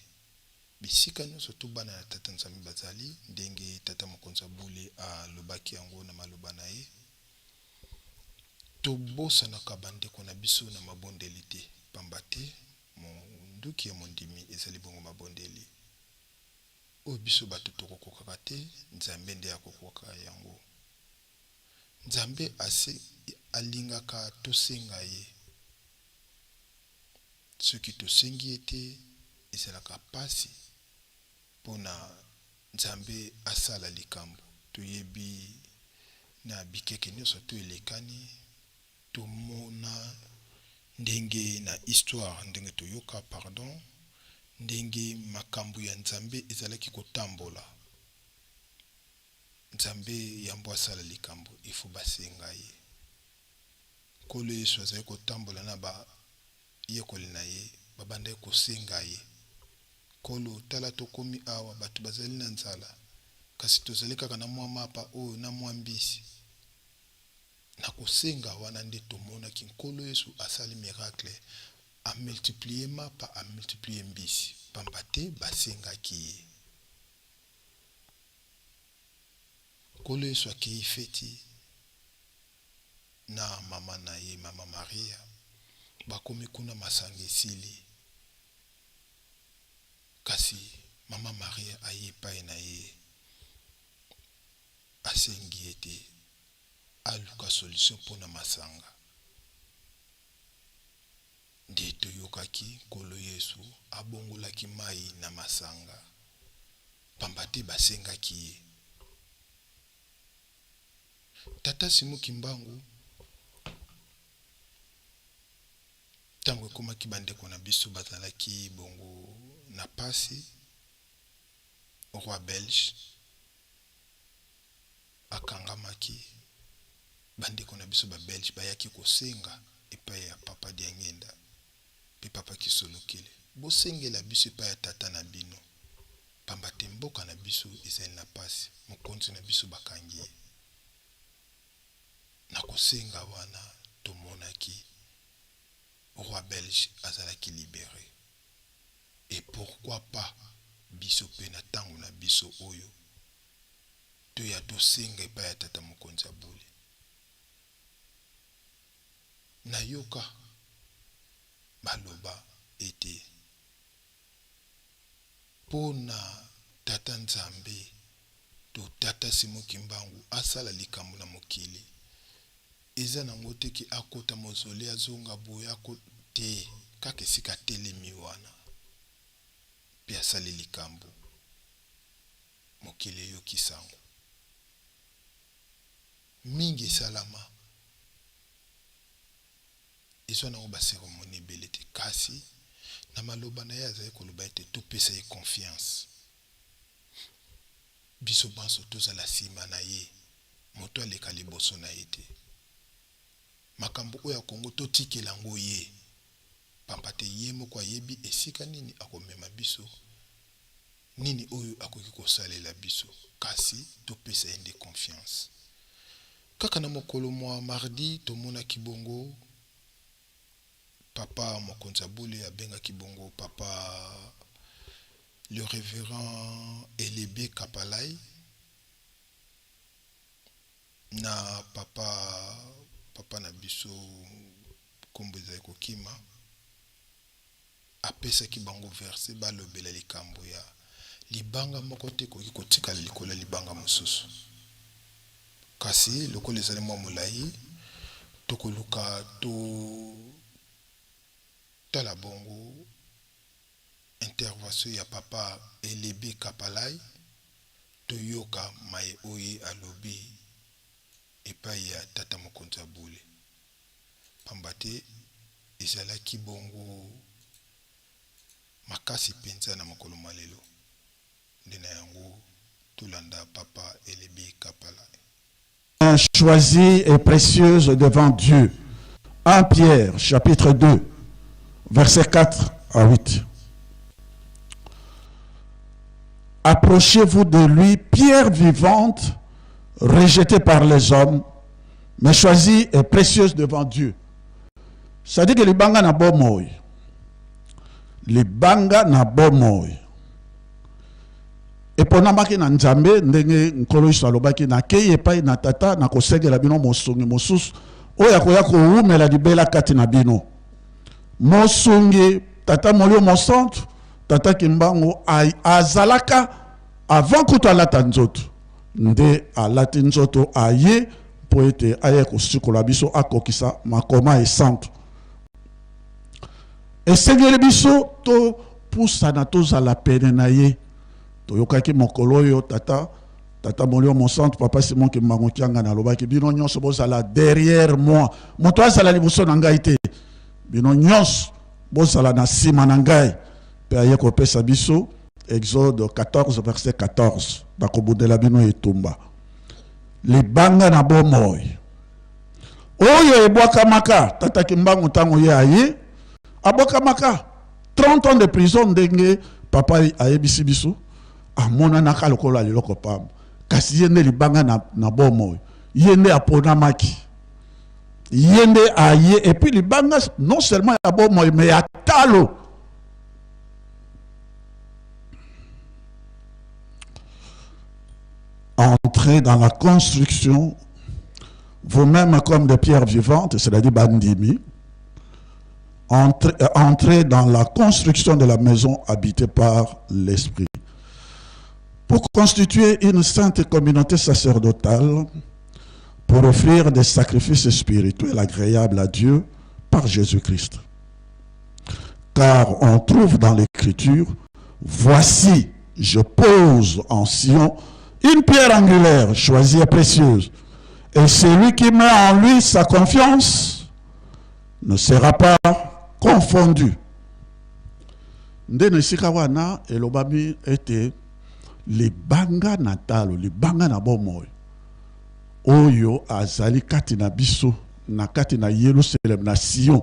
bisika nyonso to bana ya Tata Nzambe bazali, ndenge Tata Mokonzi ya Bule alobaki yango na maloba na ye, tobosanaka bandeko na biso na mabondeli te, pamba te monduki ya mondimi ezali bongo mabondeli. Oyo biso bato tokokokaka te, Nzambe nde akokokaka yango. Nzambe ase, alingaka tosenga ye. Soki tosengi ye te, ezalaka pasi mpo na Nzambe asala likambo. Toyebi na bikeke nyonso to elekani, tomona ndenge na histoire, ndenge toyoka, pardon, ndenge makambo ya Nzambe ezalaki kotambola. Nzambe yambo asala likambo, il faut basenga ye. Nkolo Yesu azali kotambola na bayekoli na ye, babandaki kosenga ye. Nkolo, tala tokomi awa, bato bazali na nzala, kasi tozali kaka na mwa mapa oyo na mwa mbisi. Na kosenga wana nde tomonaki Nkolo Yesu asali miracle, a multiplier mapa, a multiplier mbisi, pamba te basengaki ye. Nkolo Yesu akeyi feti na mama na ye, mama Maria, bakomi kuna masanga esili. Kasi mama Maria aye epai na ye, asengi ete aluka solution mpo na masanga. Nde toyokaki Nkolo Yesu abongolaki mayi na masanga, pamba te basengaki ye. Tata Simon Kimbangu, tango ekomaki bandeko na biso bazalaki bongo na pasi, roi belge akangamaki, bandeko na biso ba belge bayaki kosenga epai ya papa Diangienda pe papa Kisolokele, bosengela biso epai ya tata na bino, pamba te mboka na biso ezali na pasi, mokonzi na biso bakangi ye. Na kosenga wana tomonaki roi belge azalaki libere et pourquoi pas biso pe na tango na biso oyo toya tosenga epai ya tata mokonzi ya bule. Nayoka baloba ete Po na Tata Nzambe to Tata Simon Kimbangu asala likambo na mokili eza nango te ke akota mausolee azonga boye ako te kaka esika atelemi wana pe asali likambo mokili eyoki sango mingi esalama Ezwa nango ba ceremonie ebele te kasi na maloba na ye azali koloba ete topesa ye confiance. Biso banso tozala sima na ye, moto aleka liboso na ye te. Makambo oyo ya Congo totikela yango ye, pamba te ye moko ayebi esika nini akomema biso, nini oyo akoki kosalela biso, kasi topesa ye nde confiance. Kaka na mokolo mwa mardi, tomonaki bongo Papa mokonzi ya bule abengaki bongo Papa le reverend Elebe Kapalay na Papa papa na biso nkombo ezali kokima, apesaki bango verse balobela likambo ya libanga moko te ekoki kotikala likolo ya libanga mosusu. Kasi lokola ezali mwa molai, tokoluka totala bongo intervention ya Papa Elebe Kapalay, toyoka maye oyo ye alobi epai ya Tata Mokonzi ya Bule. Pamba te ezalaki bongo makasi penza na mokolo mwa lelo. Nde na yango tolanda Papa Elebe Kapala. Choisie et précieuse devant Dieu. 1 Pierre chapitre 2 versets 4 à 8. Approchez-vous de lui, pierre vivante, rejetée par les hommes, mais choisie et précieuse devant Dieu. C'est-à-dire que libanga na bomoi. Libanga na bomoi. Eponamaki na Nzambe ndenge Nkolo Yesu alobaki, nakei epai na Tata, nakosengela bino mosungi mosusu oyo akoya kowumela libela kati na bino. Mosungi, Tata Molimo Mosantu, Tata Kimbangu azalaka avant kutu alata nzoto. Nde alati nzoto aye mpo ete aye kosikola biso, akokisa makoma esantu. Esengeli biso topusana, tozala pene na ye. Toyokaki mokolo oyo tata tata Molimo Mosantu Papa Simon Kimbangu Kiangani alobaki, bino nyonso bozala derrière moi, moto azala liboso na ngai te, bino nyonso bozala na nsima na ngai. Mpe aye kopesa biso Exode 14 verset 14, nakobundela bino etumba. Libanga na bomoi oyo ebwakamaka tata Kimbangu ntango ye aye abwakamaka 30 ans de prison ndenge. Papa ayebisi biso, amonanaka lokola liloko pamba, kasi ye nde libanga na, na bomoi, ye nde aponamaki, ye nde aye, et puis libanga non seulement ya bomoi mais ya talo. Entrez dans la construction vous-même comme des pierres vivantes, c'est-à-dire bandimi, entrez, euh, entrez dans la construction de la maison habitée par l'Esprit. Pour constituer une sainte communauté sacerdotale, pour offrir des sacrifices spirituels agréables à Dieu par Jésus-Christ. Car on trouve dans l'Écriture, voici, je pose en Sion une pierre angulaire choisie et précieuse. Et celui qui met en lui sa confiance ne sera pas confondu. Nde na esika wana elobami ete libanga na talo, libanga na bomoi oyo azali kati na biso na kati na Yelusaleme na Sion,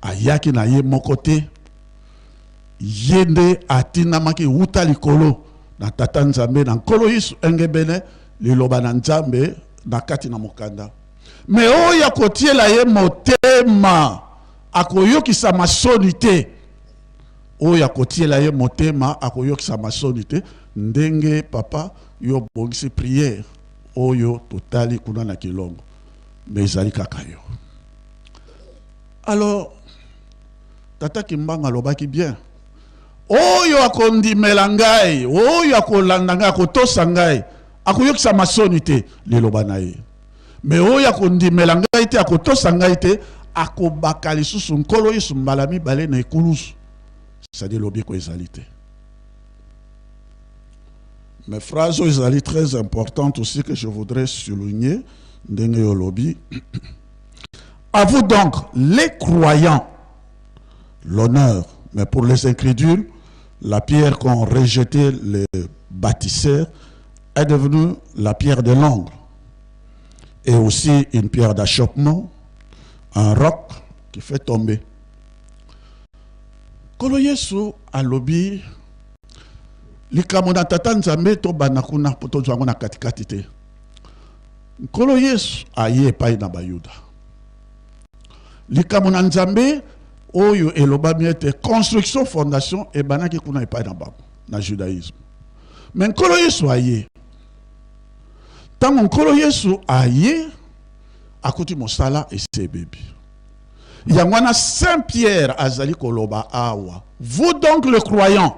ayaki na ye moko te, ye nde atindamaki wuta likolo na Tata Nzambe na Nkolo Yesu engebene liloba na Nzambe na kati na mokanda. Me oyo akotiela ye motema akoyokisama soni te. Oyo akotiela ye motema akoyokisama soni te. Ndenge papa yo obongisi prière oyo totali kuna na Kilongo, me ezali kaka yo. Alors Tata Kimbangu alobaki bien, oyo akondimela ngai, oyo akolanda ngai, akotosa ngai, akoyokisama soni te, liloba na ye. Me oyo akondimela ngai te, akotosa ngai te, akobaka lisusu Nkolo Yesu mbala mibale na ekulusu. C'est-à-dire lobiko ezali te. Mais phrase oyo ezali très importante aussi que je voudrais souligner, ndenge yo olobi. À vous donc, les croyants, l'honneur, mais pour les incrédules, la pierre qu'ont rejetée les bâtisseurs est devenue la pierre de l'angle et aussi une pierre d'achoppement, un roc qui fait tomber. Nkolo Yesu alobi likambo na Tata Nzambe, tobanda kuna mpo tozwa yango na katikati te. Nkolo Yesu aye epai na Bayuda. Likambo na Nzambe oyo elobami ete construction fondation ebandaki kuna epai na bango na judaïsme. Me Nkolo Yesu aye. Ntango Nkolo Yesu aye, akuti mosala esi ebebi. Yango wana Saint Pierre azali koloba awa, vous donc le croyant,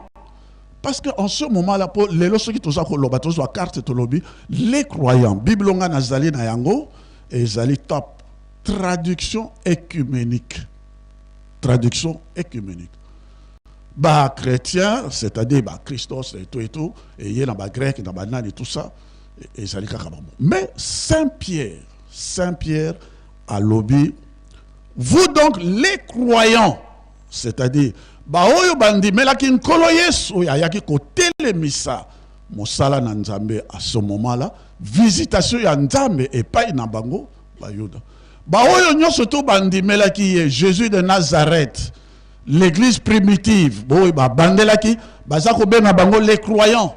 parce que en ce moment là, po lelo soki toza koloba tozwa carte tolobi les croyants, Bible nga nazali na yango ezali top traduction œcuménique, traduction œcuménique. Ba chrétiens, c'est-à-dire ba Christos et tout et tout, et ye na ba grec na ba nani tout ça, ezali kaka bango. Mais Saint Pierre, Saint Pierre alobi, vous donc les croyants, c'est-à-dire baoyo bandimelaki Nkolo Yesu oyo ayaki kotelemisa mosala na Nzambe à ce moment-là, visitation ya Nzambe epai na bango Bayuda, baoyo nyonso to bandimelaki ye Jésus de Nazareth, l'église primitive, boyo babandelaki, baza kobenga bango les croyants.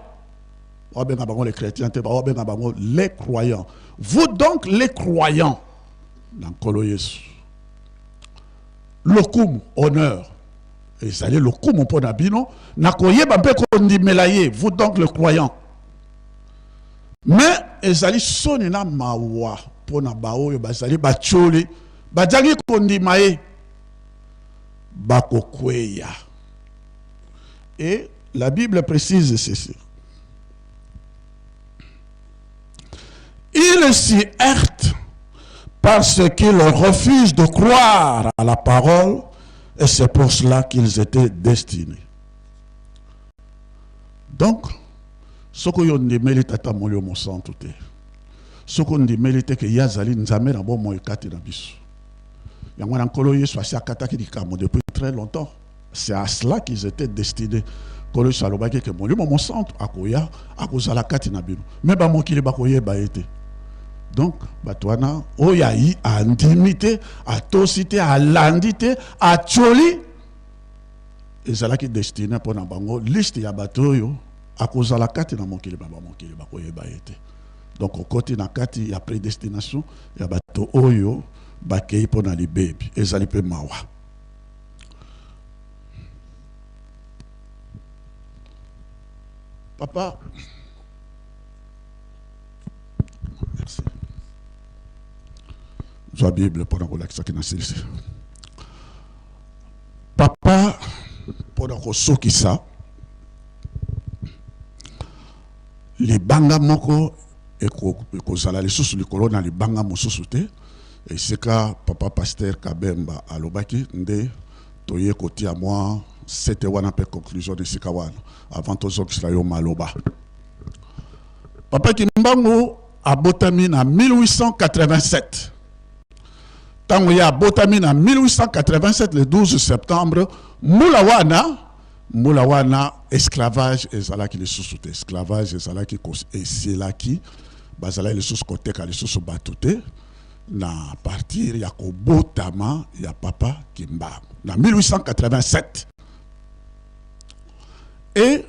Babenga bango les chrétiens te, babenga bango les croyants. Vous donc les croyants na Nkolo Yesu, lokumu, honneur ezali lokumu mpo na bino na koyeba mpe kondimela ye. Vous donc les croyants, mais ezali soni na mawa mpo na baoyo bazali batioli, bazangi kondima ye, bakokweya. Et la Bible précise ceci: il s'y heurte parce qu'ils refusent de croire à la parole, et c'est pour cela qu'ils étaient destinés. Donc, soki oyo ondimeli Tata Molimo Mosantu te, soki ondimeli te ke ye azali Nzambe na bomoi kati na biso, yango wana Nkolo Yesu asi akataki likambo depuis très longtemps. C'est à cela qu'ils étaient destinés. Nkolo Yesu alobaki ke Molimo Mosantu akoya, akozala kati na bino, me bamokili bakoyeba ye te. Donc bato wana oyo ayi andimi te, atosi te, alandi te, atioli, Ezalaki destine mpo na bango, liste ya bato oyo akozala kati na mokili ba bamokili bakoyeba ye te. Donc okoti na kati ya predestination ya bato oyo bakei mpo na libebi. Ezali mpe mawa. Papa, merci. Zwa Bible mpo na kolakisaki na silisi. Papa, mpo na kosukisa, libanga moko ekozala lisusu likolo na libanga mosusu te. Esika papa pasteur Kabemba alobaki nde toye kotia mwa sete wana mpe conclusion na esika wana avant tozongisela yo maloba. Papa Kimbangu abotami na 1887. Ntango ye abotami na 1887 le 12 septembre, mbula wana, mbula wana esclavage ezalaki lisusu te. Esclavage ezalaki esilaki, bazalaki lisusu koteka lisusu bato te na partir ya kobotama ya papa Kimbangu na 1887. Et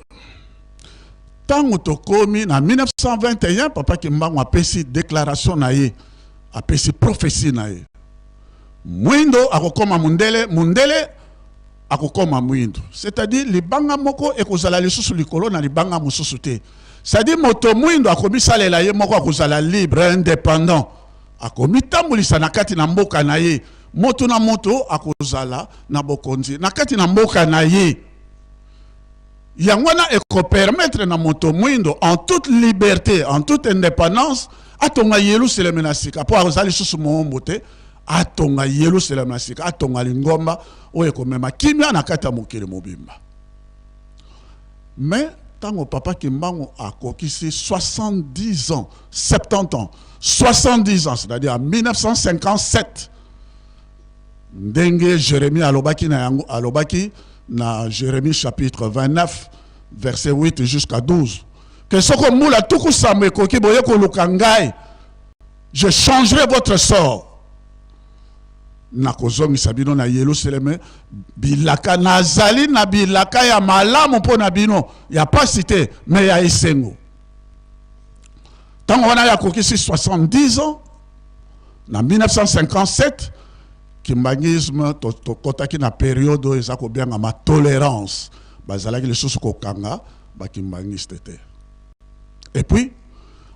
ntango tokomi na 1921, papa Kimbangu apesi déclaration na ye, apesi prophétie na ye, mwindo akokoma mundele, mundele akokoma mwindo. C'est-à-dire libanga moko ekozala lisusu likolo na libanga mosusu te. C'est-à-dire moto mwindo akomisalela ye moko, akozala libre, indépendant, akomitambulisa na kati na mboka na ye. Moto na moto akozala na bokonzi na kati na mboka na ye. Yango wana ekopermettre na moto mwindo en toute liberté, en toute indépendance, atonga Yelusaleme na sika, mpo aza lisusu moombo te. Atonga Yelusaleme na sika, atonga lingomba oyo ekomema kimia na kati ya mokili mobimba. Mais ntango papa Kimbangu akokisi 70 ans, 70 ans, 70 ans, c'est-à-dire en 1957, ndenge Jérémie alobaki na yango, alobaki na Jérémie chapitre 29 verset 8 jusqu'à 12, que soko mbula tuku sambo ekoki boye koluka ngai, je changerai votre sort, nakozongisa bino na Yelusaleme. Bilaka, nazali na bilaka ya malamu mpo na bino, ya pasi te, me ya esengo. Ntango wana yakokisi 70 ans na 1957, kimbanguisme tokotaki na periode oyo eza kobiangama tolérance. Bazalaki lisusu kokanga bakimbangiste te. Et puis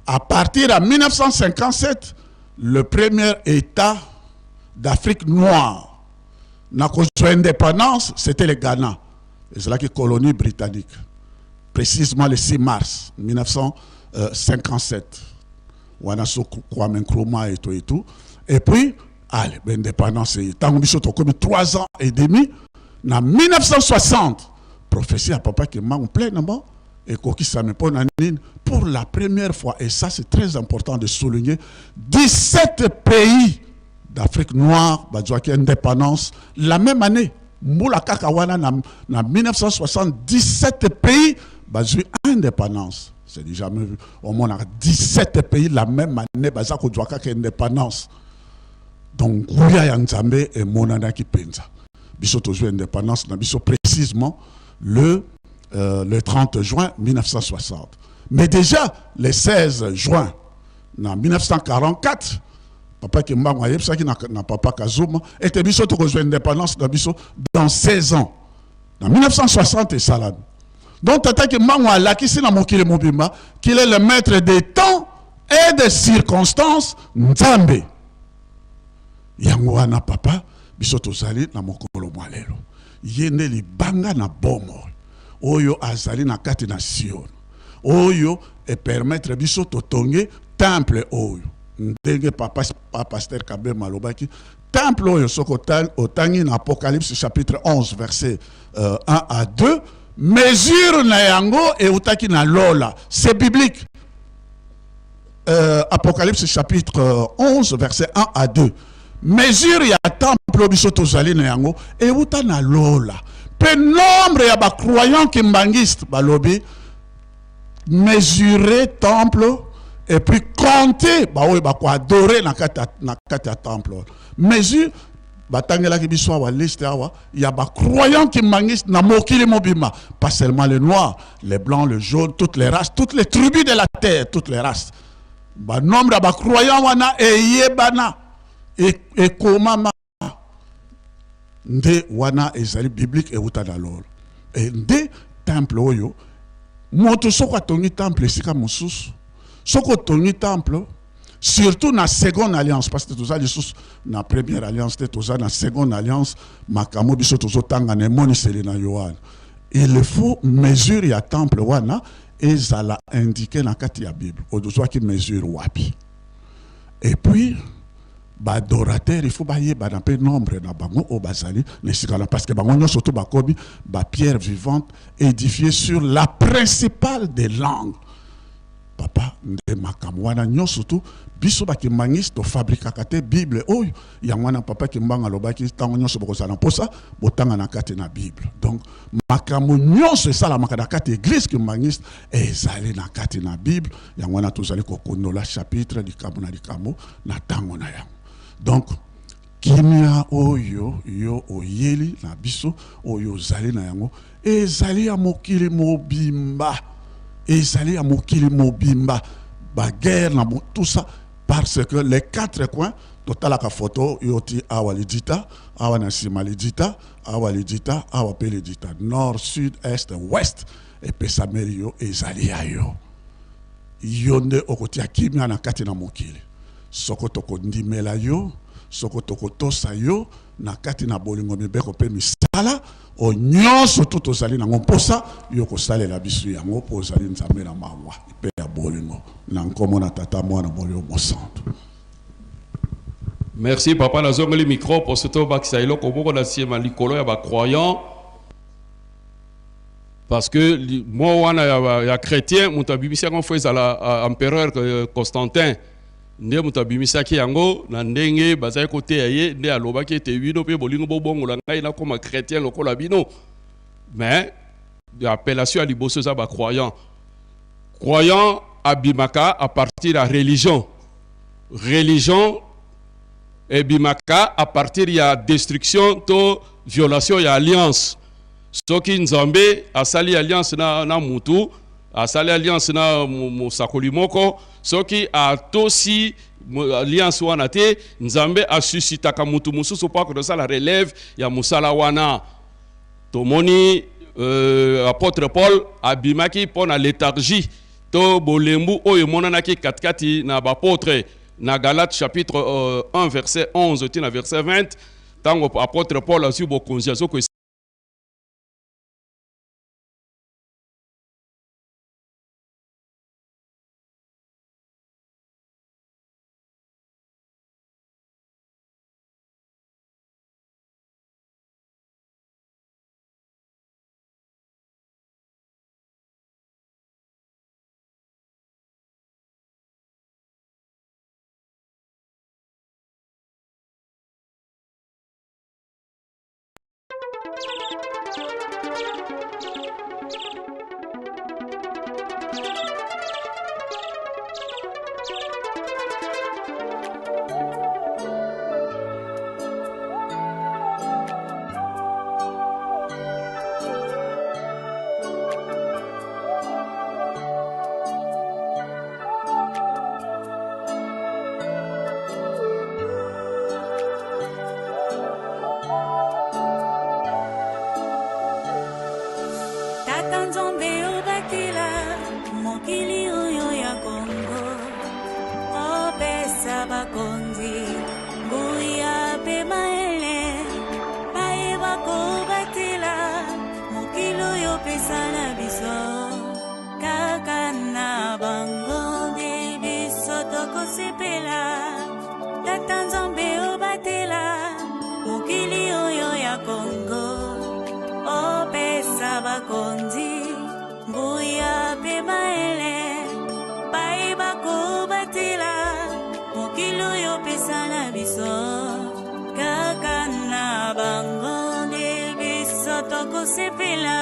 à partir de 1957, le premier état d'Afrique noire na kozwa indépendance, c'était le Ghana. Ezalaki colonie britannique, précisément le 6 mars 1957, wana so Kwame Nkrumah et tout et tout. Et puis allez, l'indépendance, ntango biso tokomi 3 ans et demi na 1960, prophétie ya papa Kimbangu pleinement ekokisami. Mpo na nini? Pour la première fois, et ça c'est très important de souligner, 17 pays d'Afrique noire bazwaki indépendance la même année, mbula kaka wana na 1977 pays bazwi indépendance. C'est du jamais vu, omonaka 17 pays la même année baza kozwa kaka indépendance. Donc nguya ya Nzambe emonanaki mpenza. Biso tozwi indépendance na biso précisément le 30 juin 1960. Mais déjà le 16 juin na 1944, papa Kimbangu ayebisaki na papa Kazuma ete biso tokozwa indépendance na biso dans 16 ans, na 1960 esalami. Donc tata Kimbangu alakisi na mokili mobimba qu'il est le maître des temps et des circonstances, Nzambe. Yango wana papa, biso tozali na mokolo mwa lelo, ye nde libanga na bomoi oyo azali na kati na Sion, oyo epermettre biso totonge temple oyo ndenge papa pasteur Kabema alobaki. Temple oyo, soki otangi na Apocalypse chapitre 11 verset 1 à 2, mesure na yango eutaki na lola. C'est biblique. Apocalypse chapitre 11 verset 1 à 2, mesure ya temple oyo biso tozali na yango euta na lola. Mpe nombre ya bacroyant kimbangiste balobi mesurer temple et puis compter baoyo bakoadore na kati ya temple. Mesure Batangelaki biso awa liste awa ya ba croyants kimbanguistes na mokili mobimba, pas seulement les noirs, les blancs, les jaunes, toutes les races, toutes les tribus de la terre, toutes les races. Ba nombre ya ba croyants wana eyebana, ekomama nde wana ezali biblique euta na lolo. E nde temple oyo moto soko atongi temple esika mosusu, soko otongi temple surtout na seconde alliance, parce que toza lisusu na première alliance te, toza na seconde alliance, makambo biso tozotanga na emoniseli na Yohane, il faut mesure ya temple wana ezala indiqué na kati ya Bible. Ozwaki mesure wapi? Et puis baadorateur, il faut bayebana mpe nombre na bango oyo bazali na esika wana, parce que bango nyonso to bakomi bapierre vivante édifiée sur la principale des langues. Papa, nde makambo wana nyonso tu biso bakimbangisi tofabrikaka te Bible oyo. Yango wana papa Kimbangu alobaki ntango nyonso bokozala mposa botanga na kati na Bible. Donc makambo nyonso esalamaka na kati église kimbangiste ezali na kati na Bible. Yango wana tozali kokondola chapitre likambo na likambo na ntango na yango. Donc kimia oyo yo oyeli na biso, oyo ozali na yango, ezali ya mokili mobimba, ezali ya mokili mobimba. Baguerre na tout ça, parce que les quatre coins totalaka photo yo ti awa lidita, awa na nsima lidita, awa lidita, awa mpe lidita, nord, sud, est, ouest, epesameli yo, ezali ya yo. Yo nde okotia kimia na kati na mokili soko tokondimela yo, soko tokotosa yo na kati na bolingo, mibeko mpe misala oyo nyonso tu tozali nango mposa yo kosalela biso yango, mpo ozali Nzambe na mawa mpe ya bolingo. Na nkombo na Tata, Mwana, Molimo Mosantu. Merci papa. Nazongeli micro po soki tobakisa eloko moko na nsima likolo ya bacroyant, parce que mo wana ya chrétien, moto abimisi yango fo ezala empereur Constantin. Nde moto abimisaki yango na ndenge bazali koteya ye, nde alobaki ete bino mpe bolingo bobongola ngai nakoma chrétien lokola bino. Mais appellation ya liboso eza bacroyant. Croyant abimaka à partir ya religion, religion ebimaka à partir ya destruction to violation ya alliance. Soki Nzambe asali alliance na mutu, asali alliance na mosakoli moko, soki atosi alliance wana te, Nzambe asusitaka mutu mosusu mpo akosala relève ya mosala wana. Tomoni apôtre Paul abimaki mpo na léthargie to bolembu oyo emonanaki katikati na baapôtre na Galate chapitre 1 verset 11 tina verset 20. Ntango apôtre Paul azwi bokonzi, azoko Tata Nzambe, obatela mokili oyo ya Kongo, opesa bakonzi nguya mpe mayele bayeba kobatela mokili oyo opesa na biso. Kaka na bango nde biso tokosepela. Tata Nzambe, obatela mokili oyo ya Kongo, opesa bakonzi nguya mpe mayele bayeba kobatela mokili oyo opesa na biso. Kaka na bango nde biso tokosepela.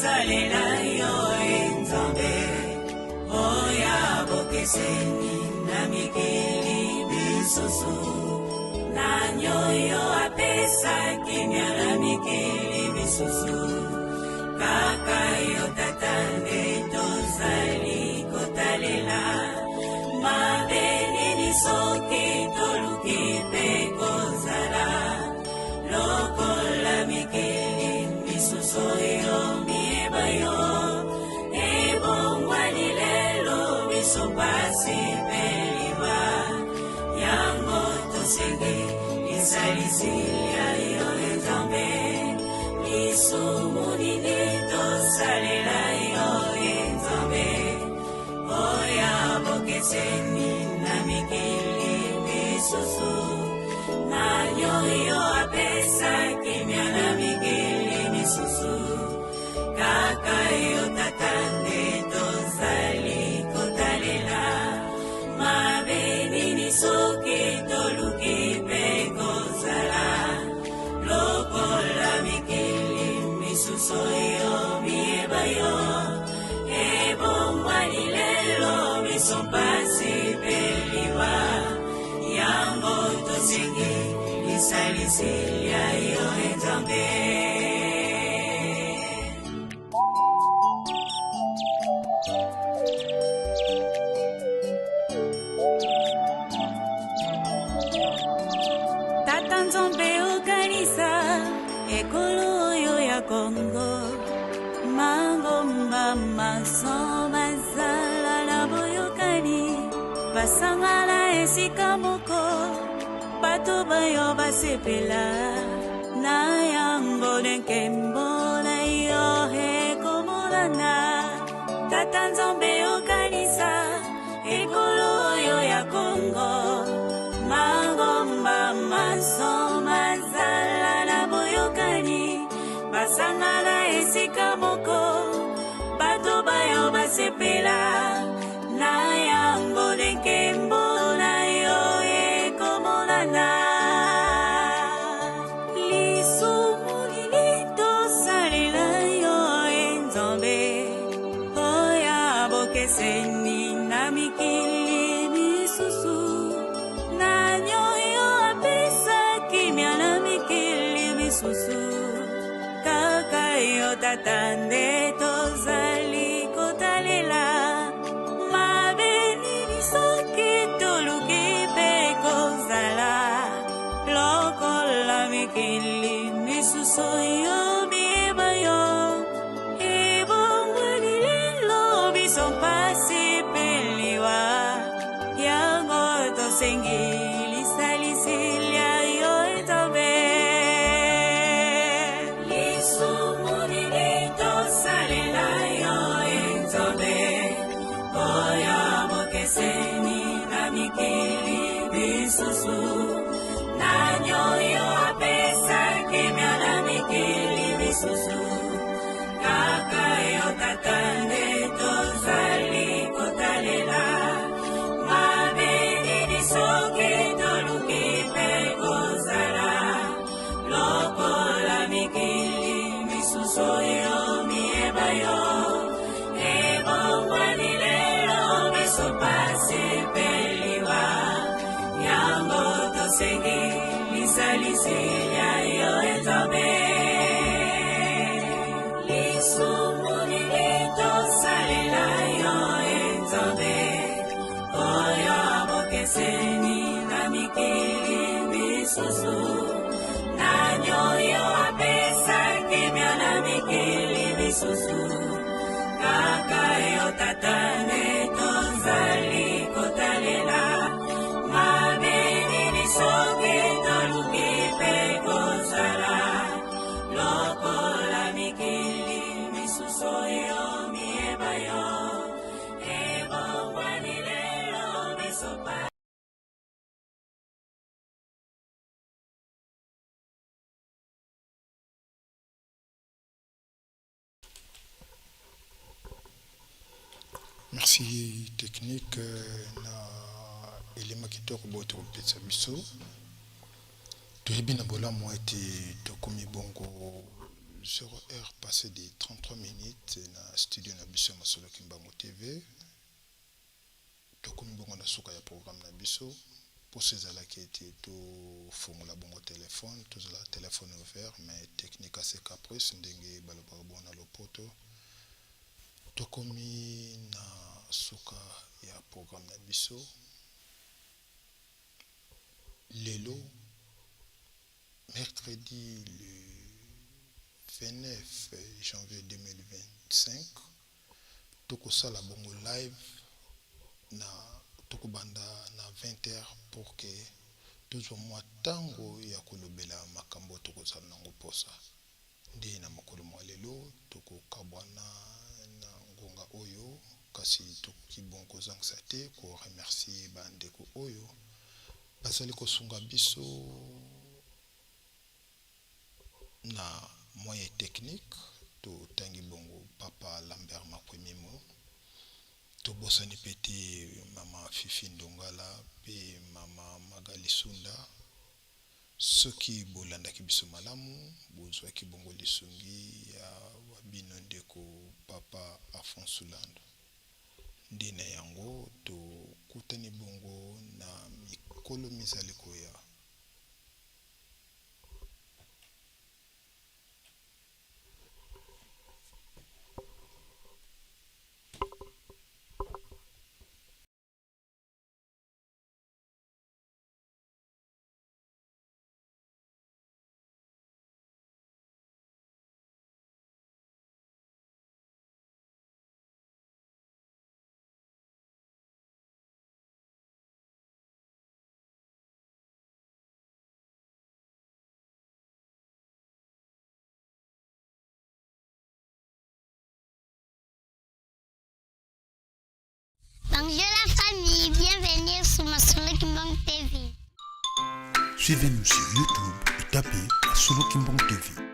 tosalela yo e Nzambe, oya bokeseni na mikili misusu. Nani oyo apesa kimia na mikili misusu? Kaka yo Tata nde tozali kotalela. Mabe nini soki toluki mpe kozala lokola mikili misusu oyo miyeba yo? Ebongwani lelo biso pasi mpe liwa, yango tosengi lisalisi ya yo e Nzambe. Lisumu nini tosalela yo e Nzambe, oya bokeseni na mikili misusu? Nani oyo apesa kimia na mikili misusu? Kaka yo Tata nde tozali kotalela. Mabe nini soki toluki mpe kozala lokola mikili misusu oyo miyeba yo? Ebongwani lelo biso mpasi mpe liwa, yango tosengi lisalisi ya yo e Nzambe. Tata Nzambe, okanisa ekolo oyo ya Kongo, mangomba maso bazala na boyokani, basangana esika moko, bato bayo basepela na yango, nde nkembo na yo ekomonana. Tata Nzambe, okanisa ekolo oyo ya Kongo, mangomba maso mazala na boyokani, basangana esika moko, bato bayo basepela na yango, nde nkembo na yo ekomonana. Lisumu nini tosalela yo e Nzambe, oya bokeseni na mikili misusu? Nani oyo apesa kimia na mikili misusu? Kaka yo Tata nde tozali kotalela. Mabe nini soki toluki mpe kozala lokola mikili misusu oyo miyeba yo? Ebongwani lelo biso mpasi mpe liwa, yango tosengi lisalisi lia yo Nzambe. Lisumu nini tosalela yo e Nzambe, oyo bokeseni na mikili misusu? Nani oyo apesa kimia na mikili misusu? Kaka yo Tata nde tozali kotalela. Mabe nini soki toluki mpe kozala lokola mikili misusu oyo miyeba yo? Ebongwani lelo biso pasi mpe liwa, yango tosengi lisalisi ya yo e Nzambe. Lisumu nini tosalela yo e Nzambe, oyo bokeseni na mikili misusu? Nani oyo apesa kimia na mikili misusu? Kaka yo Tata nde tozali kotalela. Mabe nini soki toluki mpe kozala lokola mikili misusu oyo miyeba yo? Ebongwani lelo biso pa Merci technique na elema kitoko boye tokopesa biso. Toyebi na bolamu ete tokomi bongo 0 heure passé de 33 minutes na studio na biso ya Masolo Kimbangu TV. Tokomi bongo na suka ya programme na biso. Posa ezalaki ete tofongola bongo telefone, tozala telefone ouvert, mais technique ase caprice ndenge balobaka bongo na lopoto. Tokomi na suka ya programme na biso lelo mercredi le 29 janvier 2025. Tokosala bongo live na tokobanda na 20 heures pour que tozwa mwa tango ya kolobela makambo tokozala nango posa. Nde na mokolo mwa lelo tokokabwana na ngonga oyo, kasi tokoki bongo kozangisa te ko remercier ba ndeko oyo bazali kosunga biso na moyen technique. Totangi bongo Papa Lambert Makwemimo, tobosani pe te Mama Fifi Ndongala pe Mama Magali Sunda. Soki bolandaki biso malamu, bozwaki bongo lisungi ya wa bino ndeko Papa Afonso Lando. Nde na yango tokutani bongo na mikolo mizali koya. Bonjour la famille, bienvenue sur Masolo Kimbangu TV. Suivez-nous sur YouTube et tapez Masolo Kimbangu TV.